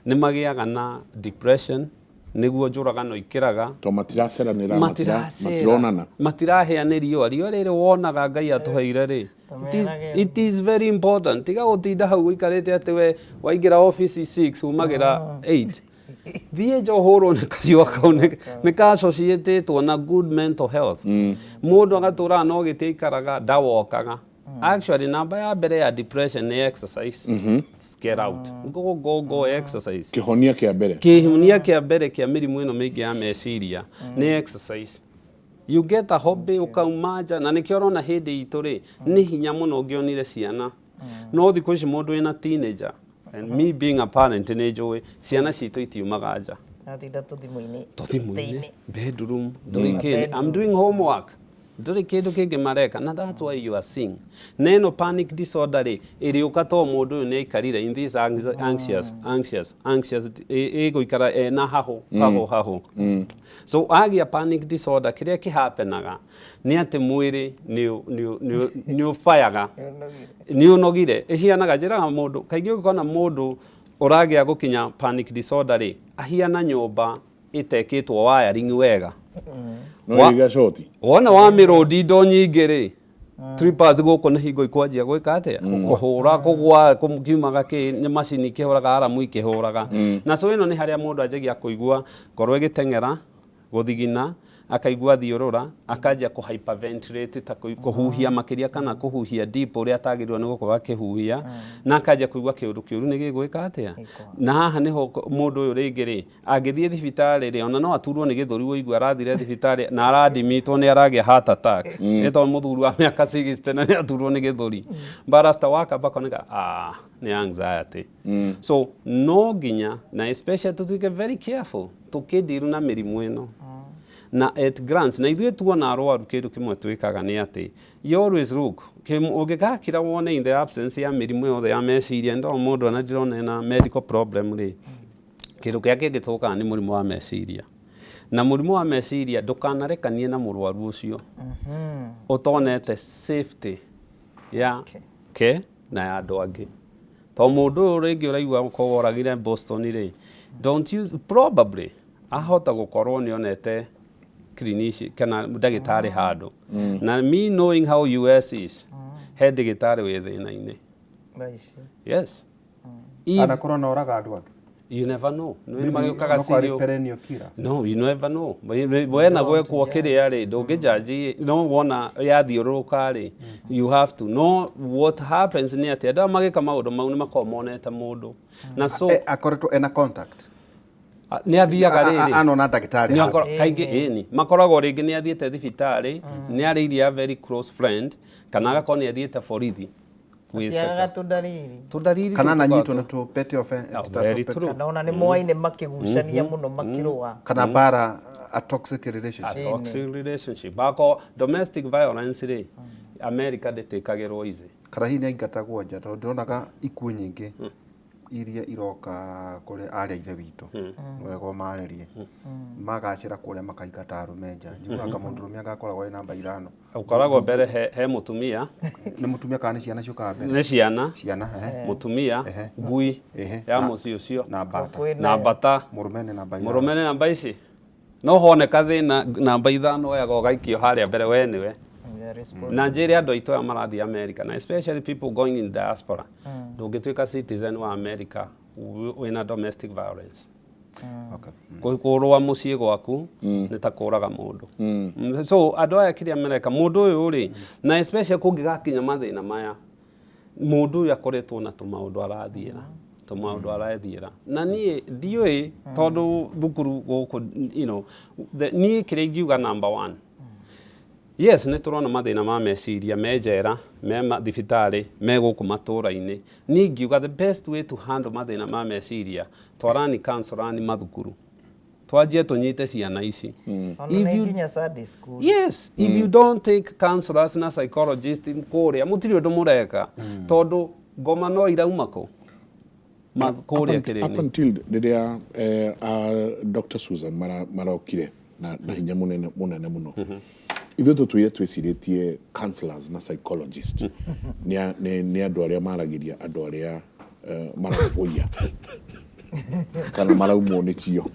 nĩ magĩaga na depression, nĩguo njũragano ikĩraga. To matiraceranĩra, matironana, matirahĩa nĩ riũa. Riũa rĩrĩ wonaga Ngai atũheire rĩ, it is very important. Tiga gũtinda hau ũikarĩte atĩ we waingĩra office 6 umagĩra 8, thiĩ nja ũhũrwo nĩ kariũa kau, nĩ ka associatĩtwo na good mental health. Mũndũ agatũraga no gĩtĩ aikaraga, ndawokaga. Actually, namba ya mbere ya depression nĩ exercise. Just get out, go go go, exercise. Kĩhonia kĩa mbere. Kĩhonia kĩa mbere kĩa mĩrimũ ĩno mĩingĩ ya meciria nĩ exercise. You get a hobby, ũkauma nja, na nĩkĩo ũrona hĩndĩ itũ rĩ, nĩ hinya mũno ũngĩonire ciana, no thikũ ici mũndũ wĩna teenager, and me being a parent, nĩ njũĩ ciana citũ itiumaga nja. Atinda tũthimũ-inĩ. Tũthimũ-inĩ, bedroom, ndũrĩ kĩndũ, I'm doing homework, ndũrĩ kĩndũ kĩngĩ mareka, na that's why you are seeing na ĩno panic disorder rĩ, ĩrĩũka to mũndũ ũyũ nĩ aikarire in this anxious anxious anxious, ĩgũikara ena hahũ hahũ hahũ. So agĩa panic disorder, kĩrĩa kĩhapenaga nĩ atĩ mwĩrĩ nĩ ũbayaga, nĩ ũnogire. Ĩhianaga, njĩraga mũndũ kaingĩ, ũngĩkona mũndũ ũragĩa gũkinya panic disorder rĩ, ahiana nyũmba ĩtekĩtwo wiring wega. No ĩgĩa short. Wona wa mĩrũndi indo nyingĩ rĩ, trippers gũkũ nĩ hingo ikwanjia gwĩka atĩa, kũhũra, kũgwa, kiumaga kĩ, nĩ macini ikĩhũraga, aramu ikĩhũraga. Na so ĩno nĩ harĩa mũndũ anjagia kũigua ngoro ĩgĩteng'era, gũthigina, akaigua thiũrũra, akanjia kũ hyperventilate, ta kũhuhia makĩria kana kũhuhia deep ũrĩa atagĩrĩirwo nĩ gũkorwo akĩhuhia, na akanjia kũigua kĩũndũ kĩũru nĩ gĩgwĩka atĩa. Na haha nĩho mũndũ ũyũ rĩngĩ rĩ, angĩthiĩ thibitarĩ rĩ, ona no aturwo nĩ gĩthũri, ũigue arathire thibitarĩ na aradimitwo nĩ aragĩa heart attack, ĩtondũ mũthuri wa mĩaka 60 na nĩ aturwo nĩ gĩthũri, but after work bakoneka, ah, nĩ anxiety. So no nginya na especially tũtuĩke very careful tũkĩndiru na mĩrimũ ĩno na at glance. Na ithuĩ tuona arwaru, kĩndũ kĩmwe twĩkaga nĩ atĩ you always look, ũngĩgakira wone in the absence ya mĩrimũ yothe ya meciria, ndona mũndũ ona ndĩrona ena medical problem rĩ, kĩndũ kĩrĩa kĩngĩtũkaga nĩ mũrimũ wa meciria. Na mũrimũ wa meciria, ndũkanarekanie na mũrwaru ũcio ũtonete safety ya ke na ya andũ angĩ, to mũndũ ũyũ rĩngĩ ũraigua ko woragire Boston rĩ, don't you probably ahota gũkorwo nĩ onete clinician kana ndagĩtarĩ handũ. Na me knowing how US is, he ndagĩtarĩ wĩ thĩna-inĩ. Thaa ici. Yes. Anakorwo na oraga andũ angĩ. You never know. Nĩ Maybe magĩũkaga no kwarĩ serial perennial killer. No, you never know. Wena gwekwo kĩrĩa rĩ, ndũngĩjaji, no wona yathiũrũrũka rĩ, you have to know what happens. Nĩ atĩ andũ aya magĩka maũndũ mau nĩ makoragwo monete mũndũ na so Akoretwo ena contact. Nĩ athiaga rĩrĩ Anona ndagĩtarĩ Nĩ handũ. Kaingĩ ĩni makoragwo rĩngĩ nĩ athiĩte thibitarĩ, nĩ arĩirie a very close friend, kana agakorwo nĩ athiĩte borithi Matiagaga gwĩceka tũndariri. Tũndariri Kana tũu ananyitwo tũkoragwo nĩ tũ petty offense. Oh, very true. Kana ona nĩ moaine makĩgucania mũno makĩrũa. Kana bara, a toxic relationship. A toxic relationship, bako domestic violence rĩ, America ndĩtĩkagĩrwo easy. Kana hihi nĩ aingatagwo nja, tondũ ndĩronaga ikuũ nyingĩ iria iroka kũrĩ arĩa ithe witũ, wega ũmarĩrie, magacĩra kũrĩa makaingata arũme nja. Njiguaga mũndũrũme agakoragwo arĩ namba 5. Ũkoragwo mbere he mũtumia. Nĩ mũtumia kana nĩ ciana ciũkaga mbere? Nĩ ciana. Ciana, ehe. Mũtumia, ngui ya mũciĩ ũcio na mbata. Na mbata. Mũrũme nĩ namba 5. Mũrũme nĩ namba ici, no honeka thĩna namba 5 oyaga ũgaikio harĩa mbere, we nĩwe. Na njĩre andũ aitũ aya marathiĩ America, na especially people going in diaspora, ndũngĩtuĩka citizen wa America. Wĩna domestic violence. Okay. Kũrũa mũciĩ gwaku nĩ ta kũraga mũndũ. So andũ aya kĩrĩa mareka mũndũ ũyũ rĩ, na especially kũngĩgakinya mathĩna maya, mũndũ ũyũ akoretwo na tũmaũndũ arathiĩra, tũmaũndũ arathiĩra, na niĩ ndiũĩ tondũ thukuru gũkũ, niĩ kĩrĩa ingiuga, number one, yes, nĩ tũrona mathĩna ma meciria me njera, me mathibitarĩ, me gũkũ matũra-inĩ. Niĩ ingiuga the best way to handle mathĩna ma meciria, twarani counselor mathukuru, twanjie tũnyite ciana ici. Ona If nĩ nginya Sunday school. Yes, if you don't take counselors na psychologist kũrĩa, mũtirĩ ũndũ mũreka, tondũ ngoma no irauma kũ kũrĩa Up kĩrĩ-inĩ. Until rĩrĩa Dr. Susan marokire na hinya mũnene mũnene mũno, ithuĩ tũtũire twĩcirĩtie counselors na psychologist nĩ andũ arĩa maragĩria andũ arĩa maraboia kana maraumwo nĩ cio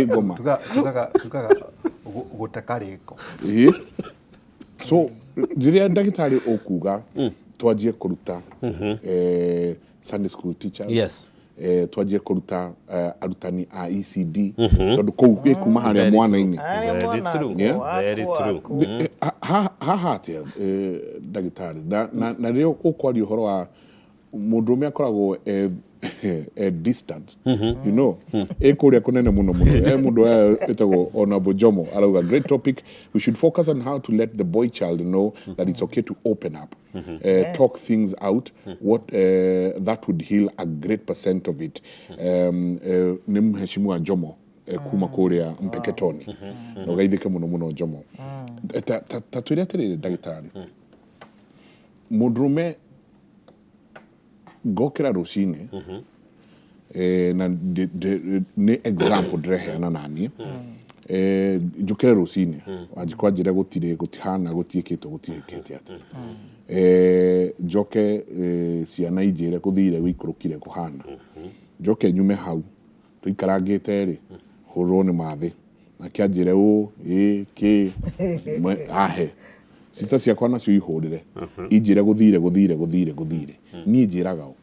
ngoma. Tugaga gũte karĩko. Ĩĩ. So rĩrĩa ndagĩtarĩ ũkuga twanjie kũruta Sunday school teachers, twanjie kũruta arutani a ECD, tondũ kũu ĩ kuma harĩa Very mwana-inĩ. Harĩa Very mwana true. Yeah. Very true. Haha atĩa, ndagĩtarĩ, na rĩrĩa ũkwaria ũhoro wa mũndũrũme akoragwo e distant, ĩ kũrĩa kũnene mũno mũno, mũndũ aya ĩtagwo Honorable Jomo arauga, "Great topic. We should focus on how to let the boy child know that it's okay to open up, talk things out. What that would heal a great percent of it." Nĩ mheshimiwa Jomo kuma kũrĩa Mpeketoni, na ũgeithĩke mũno mũno, Jomo. Ta twĩre atĩrĩrĩ, ndagĩtarĩ, mũndũrũme ngokĩra rũcinĩ, na nĩ example ndĩreheana naniĩ, njũkĩre rũcinĩ, wanjikwa njĩre gũtirĩ, gũtihana, gũtiĩkĩtwo, gũtiĩkĩte atĩ, njoke ciana injĩre gũthire gũikũrũkire kũhana, njoke nyume hau tũikarangĩte rĩ, hũrwo nĩ mathĩ nake anjĩre ũ ĩ kĩ ahe cica ciakwa nacio ihũrĩre injĩre gũthire gũthire gũthire gũthire, niĩ njĩraga ũ?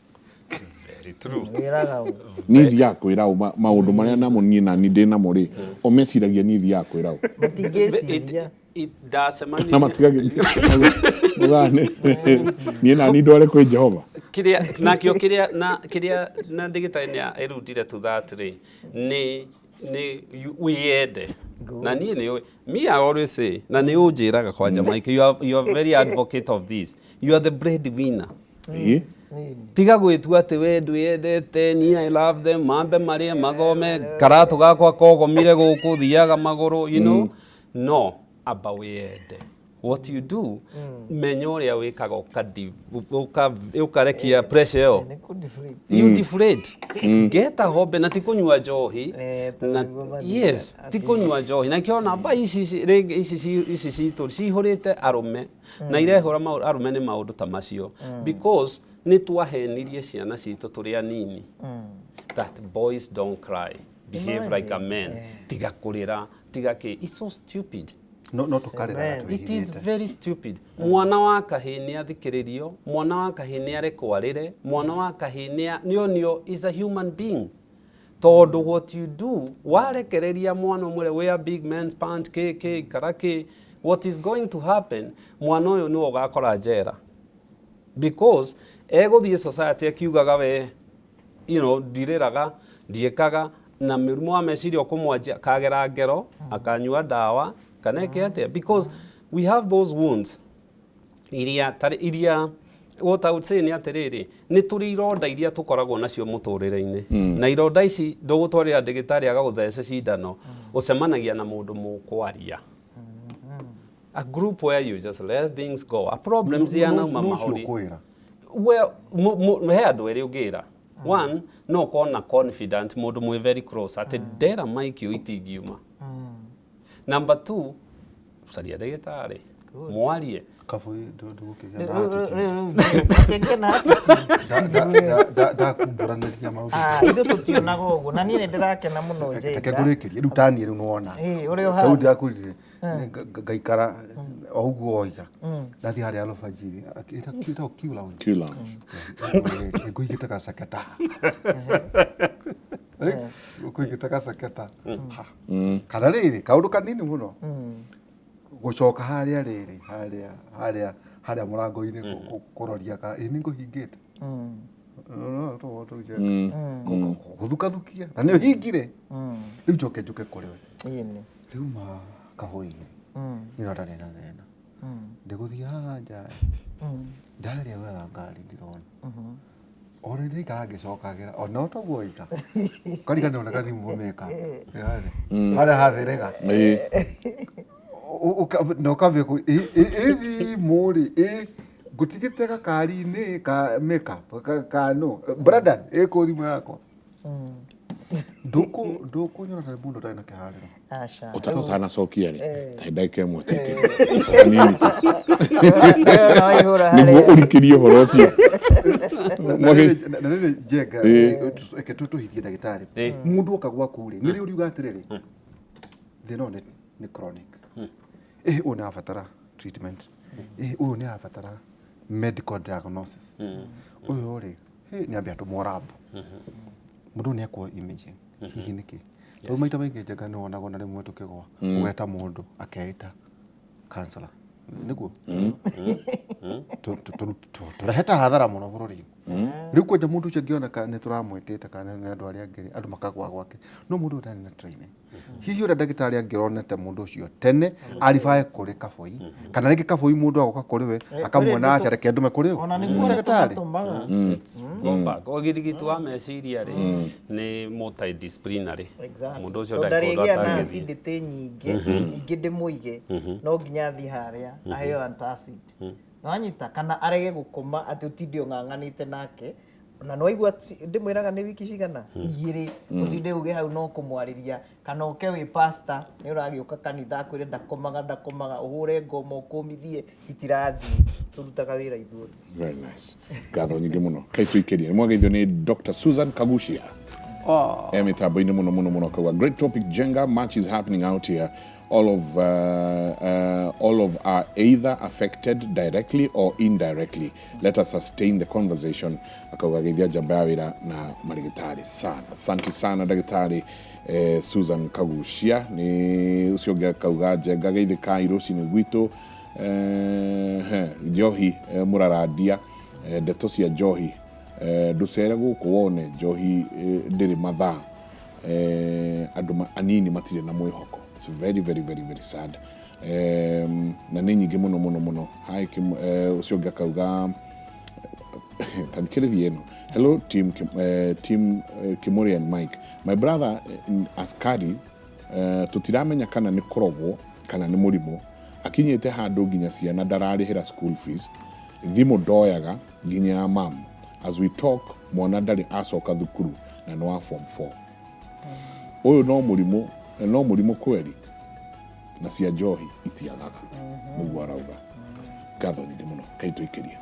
Very true. Wĩraga ũ? Niĩ thiaga kwĩra ũ maũndũ marĩa namo niĩ nani ndĩ namo rĩ, o meciragia niĩ thiaga kwĩra ũ? Matingĩciria. Ndacemanirie Na matigagĩ niĩ nani ndware kwĩ Jehova. Kĩrĩa nakĩo kĩrĩa na kĩrĩa na ndĩgĩtarĩ nĩ erudire to that rĩ, nĩ wĩyende, na niĩ nĩ me, I always say, na nĩ ũnjĩraga kwanja, Mike, you are very advocate of this, you are the breadwinner. Tiga gwĩtua atĩ we ndwĩyendete. Niĩ I love them, mambe marĩe, mathome, karatũ gakwa kogomire gũkũ, thiaga magũrũ, no amba wĩyende. What you do, menya ũrĩa wĩkaga, ũkarekia pressure ĩyo. Nĩ kũ-deflate. You deflate, get a hobby, na ti kũnyua njohi. Tondũ Na nĩguo mathiaga. Yes, ti kũnyua njohi, na kĩo namba ici rĩngĩ ici citũ cihũrĩte arũme na irehũra arũme nĩ maũndũ ta macio, because nĩ twahenirie ciana citũ tũrĩ anini that boys don't cry, behave like a man, tiga kũrĩra, tiga kĩ. It's so stupid. No tũkarĩraga. Amen. It is twĩhithĩte. Very stupid. Mwana wa kahĩĩ nĩ athikĩrĩrio, mwana wa kahĩĩ nĩ arekwo arĩre, mwana wa kahĩĩ nĩ nĩonio is a human being, tondũ what you do, warekereria mwana ũmwĩre wear big man's pant, kĩ kĩ kara kĩ, what is going to happen, mwana ũyũ nĩwe ũgakora njera, because egũthiĩ society akiugaga we ndirĩraga, ndiĩkaga, na mũrimũ wa meciria ũkũmwanjia kagera ngero, akanyua ndawa kana eke atĩa, because we have those wounds iria tarĩ iria, what I would say nĩ atĩrĩrĩ, nĩ tũrĩ ironda iria tũkoragwo nacio mũtũrĩre-inĩ, na ironda ici ndũgũtwarĩra ndagĩtarĩ agagũthece cindano, ũcemanagia na mũndũ mũkwaria, a group where you just let things go, a problems yanauma No ũcio mahũri. ũkwĩra. Well, he andũ erĩ ũngĩra. One, no ũkorwo na confident mũndũ mwĩ very close atĩ ndera Mike ũyũ itingiuma. Number two, caria ndagĩtarĩ mwarie. Kabui ndũgũkĩgĩa na attitude. Akĩgĩa na attitude. Ndakumbũranĩria maũndũ. Ah, ithuĩ tũtionaga ũguo na niĩ nĩ ndĩrakena mũno Reke Njenga. ngũrĩkĩrie rĩu taniĩ rĩu nĩwona. Ĩĩ, ũrĩa Rĩu ũhana. ndĩrakwĩrire ngaikara o ũguo woiga. Ndathiĩ harĩa alfajiri ĩtagwo Q Lounge. Q Lounge. Ngũigĩte gaceketa. Ngũigĩte gaceketa. Ha. Kana rĩrĩ kaũndũ kanini mũno. Gũcoka harĩa rĩrĩ harĩa harĩa harĩa mũrango-inĩ kũroria ka ĩ nĩ ngũhingĩte. Gũthukathukia na nĩ ũhingire. Rĩu njoke njũke kũrĩ we. Ĩni. Rĩu ma kahũi nĩ ndarĩ na thĩna. Ndĩgũthiĩ haha nja ndarĩa gwetha ngari ndirona. Ona ndĩikara ngĩcokagĩra ona toguo oiga. Ũkariganĩrwo nĩ gathimũ meka. Harĩa hathĩrĩga. Ĩĩ. Na ũkambia kũ ĩ thimũ rĩ ĩ ngũtigĩte gakari-inĩ ka makeup ka no Brandon ĩ kũ thimũ yakwa. Ndũkũnyona tarĩ mũndũ ũtarĩ na kĩharĩro. Aca. Ũtanacokia rĩ ta ndagĩka ĩmwe teke kanini tu Ĩyo no ĩhũra nĩguo harĩa. ũrikĩrie ũhoro ũcio. Na rĩrĩ Njenga reke tũhithie ndagĩtarĩ mũndũ oka gwaku rĩ nĩ rĩ ũriuga atĩrĩrĩ thĩna ũyũ nĩ chronic ĩ ũyũ nĩ arabatara treatment ĩ ũyũ nĩ arabatara medical diagnosis ũyũ rĩ nĩ ambe atũmwo lab mũndũ ũyũ nĩ ekwo imaging hihi nĩkĩ rĩu maita maingĩ Njenga nĩ wonagwo na rĩmwe tũkĩgwa ũgeta mũndũ akeita counselor nĩguo tũrehete hathara mũno bũrũri-inĩ rĩu kwanja mũndũ ũcio angĩoneka nĩ tũramwĩtĩte kana nĩ andũ arĩa angĩ andũ makagwa gwake no mũndũ ũyũ ndarĩ na training hihi ũrĩa ndagĩtarĩ angĩronete mũndũ ũcio tene aribae kũrĩ kaboi kana rĩngĩ kaboi mũndũ agoka kũrĩ we akamuona aca reke ndume kũrĩ Ona ũ nĩguo ndagĩtarĩ tũmatũmaga. Go back. Ũgirigiti wa meciria rĩ nĩ multidisciplinary. Exactly. Mũndũ ũcio Tondũ ndarĩ kũndũ ndarĩgĩa na atangĩthiĩ. acidity nyingĩ ingĩ ndĩmũige no nginya athiĩ harĩa aheo antacid nĩwanyita kana arege gũkoma atĩ ũtinde ũng'ang'anĩte nake na nĩwaigua ndĩmwĩraga nĩ wiki cigana igĩrĩ ũtinde uge hau no kũmwarĩria kana ũke wĩ pastor nĩ ũragĩũka kanitha akwĩre ndakomaga ndakomaga ũhũre ngoma ũkũmithie itirathiĩ tũrutaga wĩra ithuothe. Very nice. Ngatho nyingĩ mũno. Kai tũikĩrie. Nĩ mwageithio nĩ Dr. Susan Kagucia. E mĩtambo-inĩ mũno mũno mũno akauga great topic Jenga, much is happening out here. All of are either affected directly or indirectly. Let us sustain the conversation. Akauga geithia njamba ya wĩra na marĩgĩtarĩ sana. Asante sana ndagĩtarĩ Susan Kagucia. Nĩ ũcio ũngĩ akauga Njenga geithĩkai rũcinĩ gwitũ. Njohi mũrarandia ndeto cia njohi ndũcere gũkũ wone njohi ndĩrĩ mathaa andũ anini matirĩ na mwĩhoko. It's very very very very sad. Na nĩ nyingĩ mũno mũno mũno. Hi ũcio ũngĩ akauga tathikĩrĩria ĩno. Hello team, team Kimuri and Mike. My brother askari tũtiramenya kana nĩ kũrogwo kana nĩ mũrimũ akinyĩte handũ nginya ciana ndararĩhĩra school fees thimũ ndoyaga nginya ya mam. As we talk mwana ndarĩ acoka thukuru na nĩ wa form 4. Ũyũ no mũrimũ no mũrimũ kweri na cia njohi itiagaga nĩguo arauga. Ngatho nyingĩ mũno kai tũikĩrie.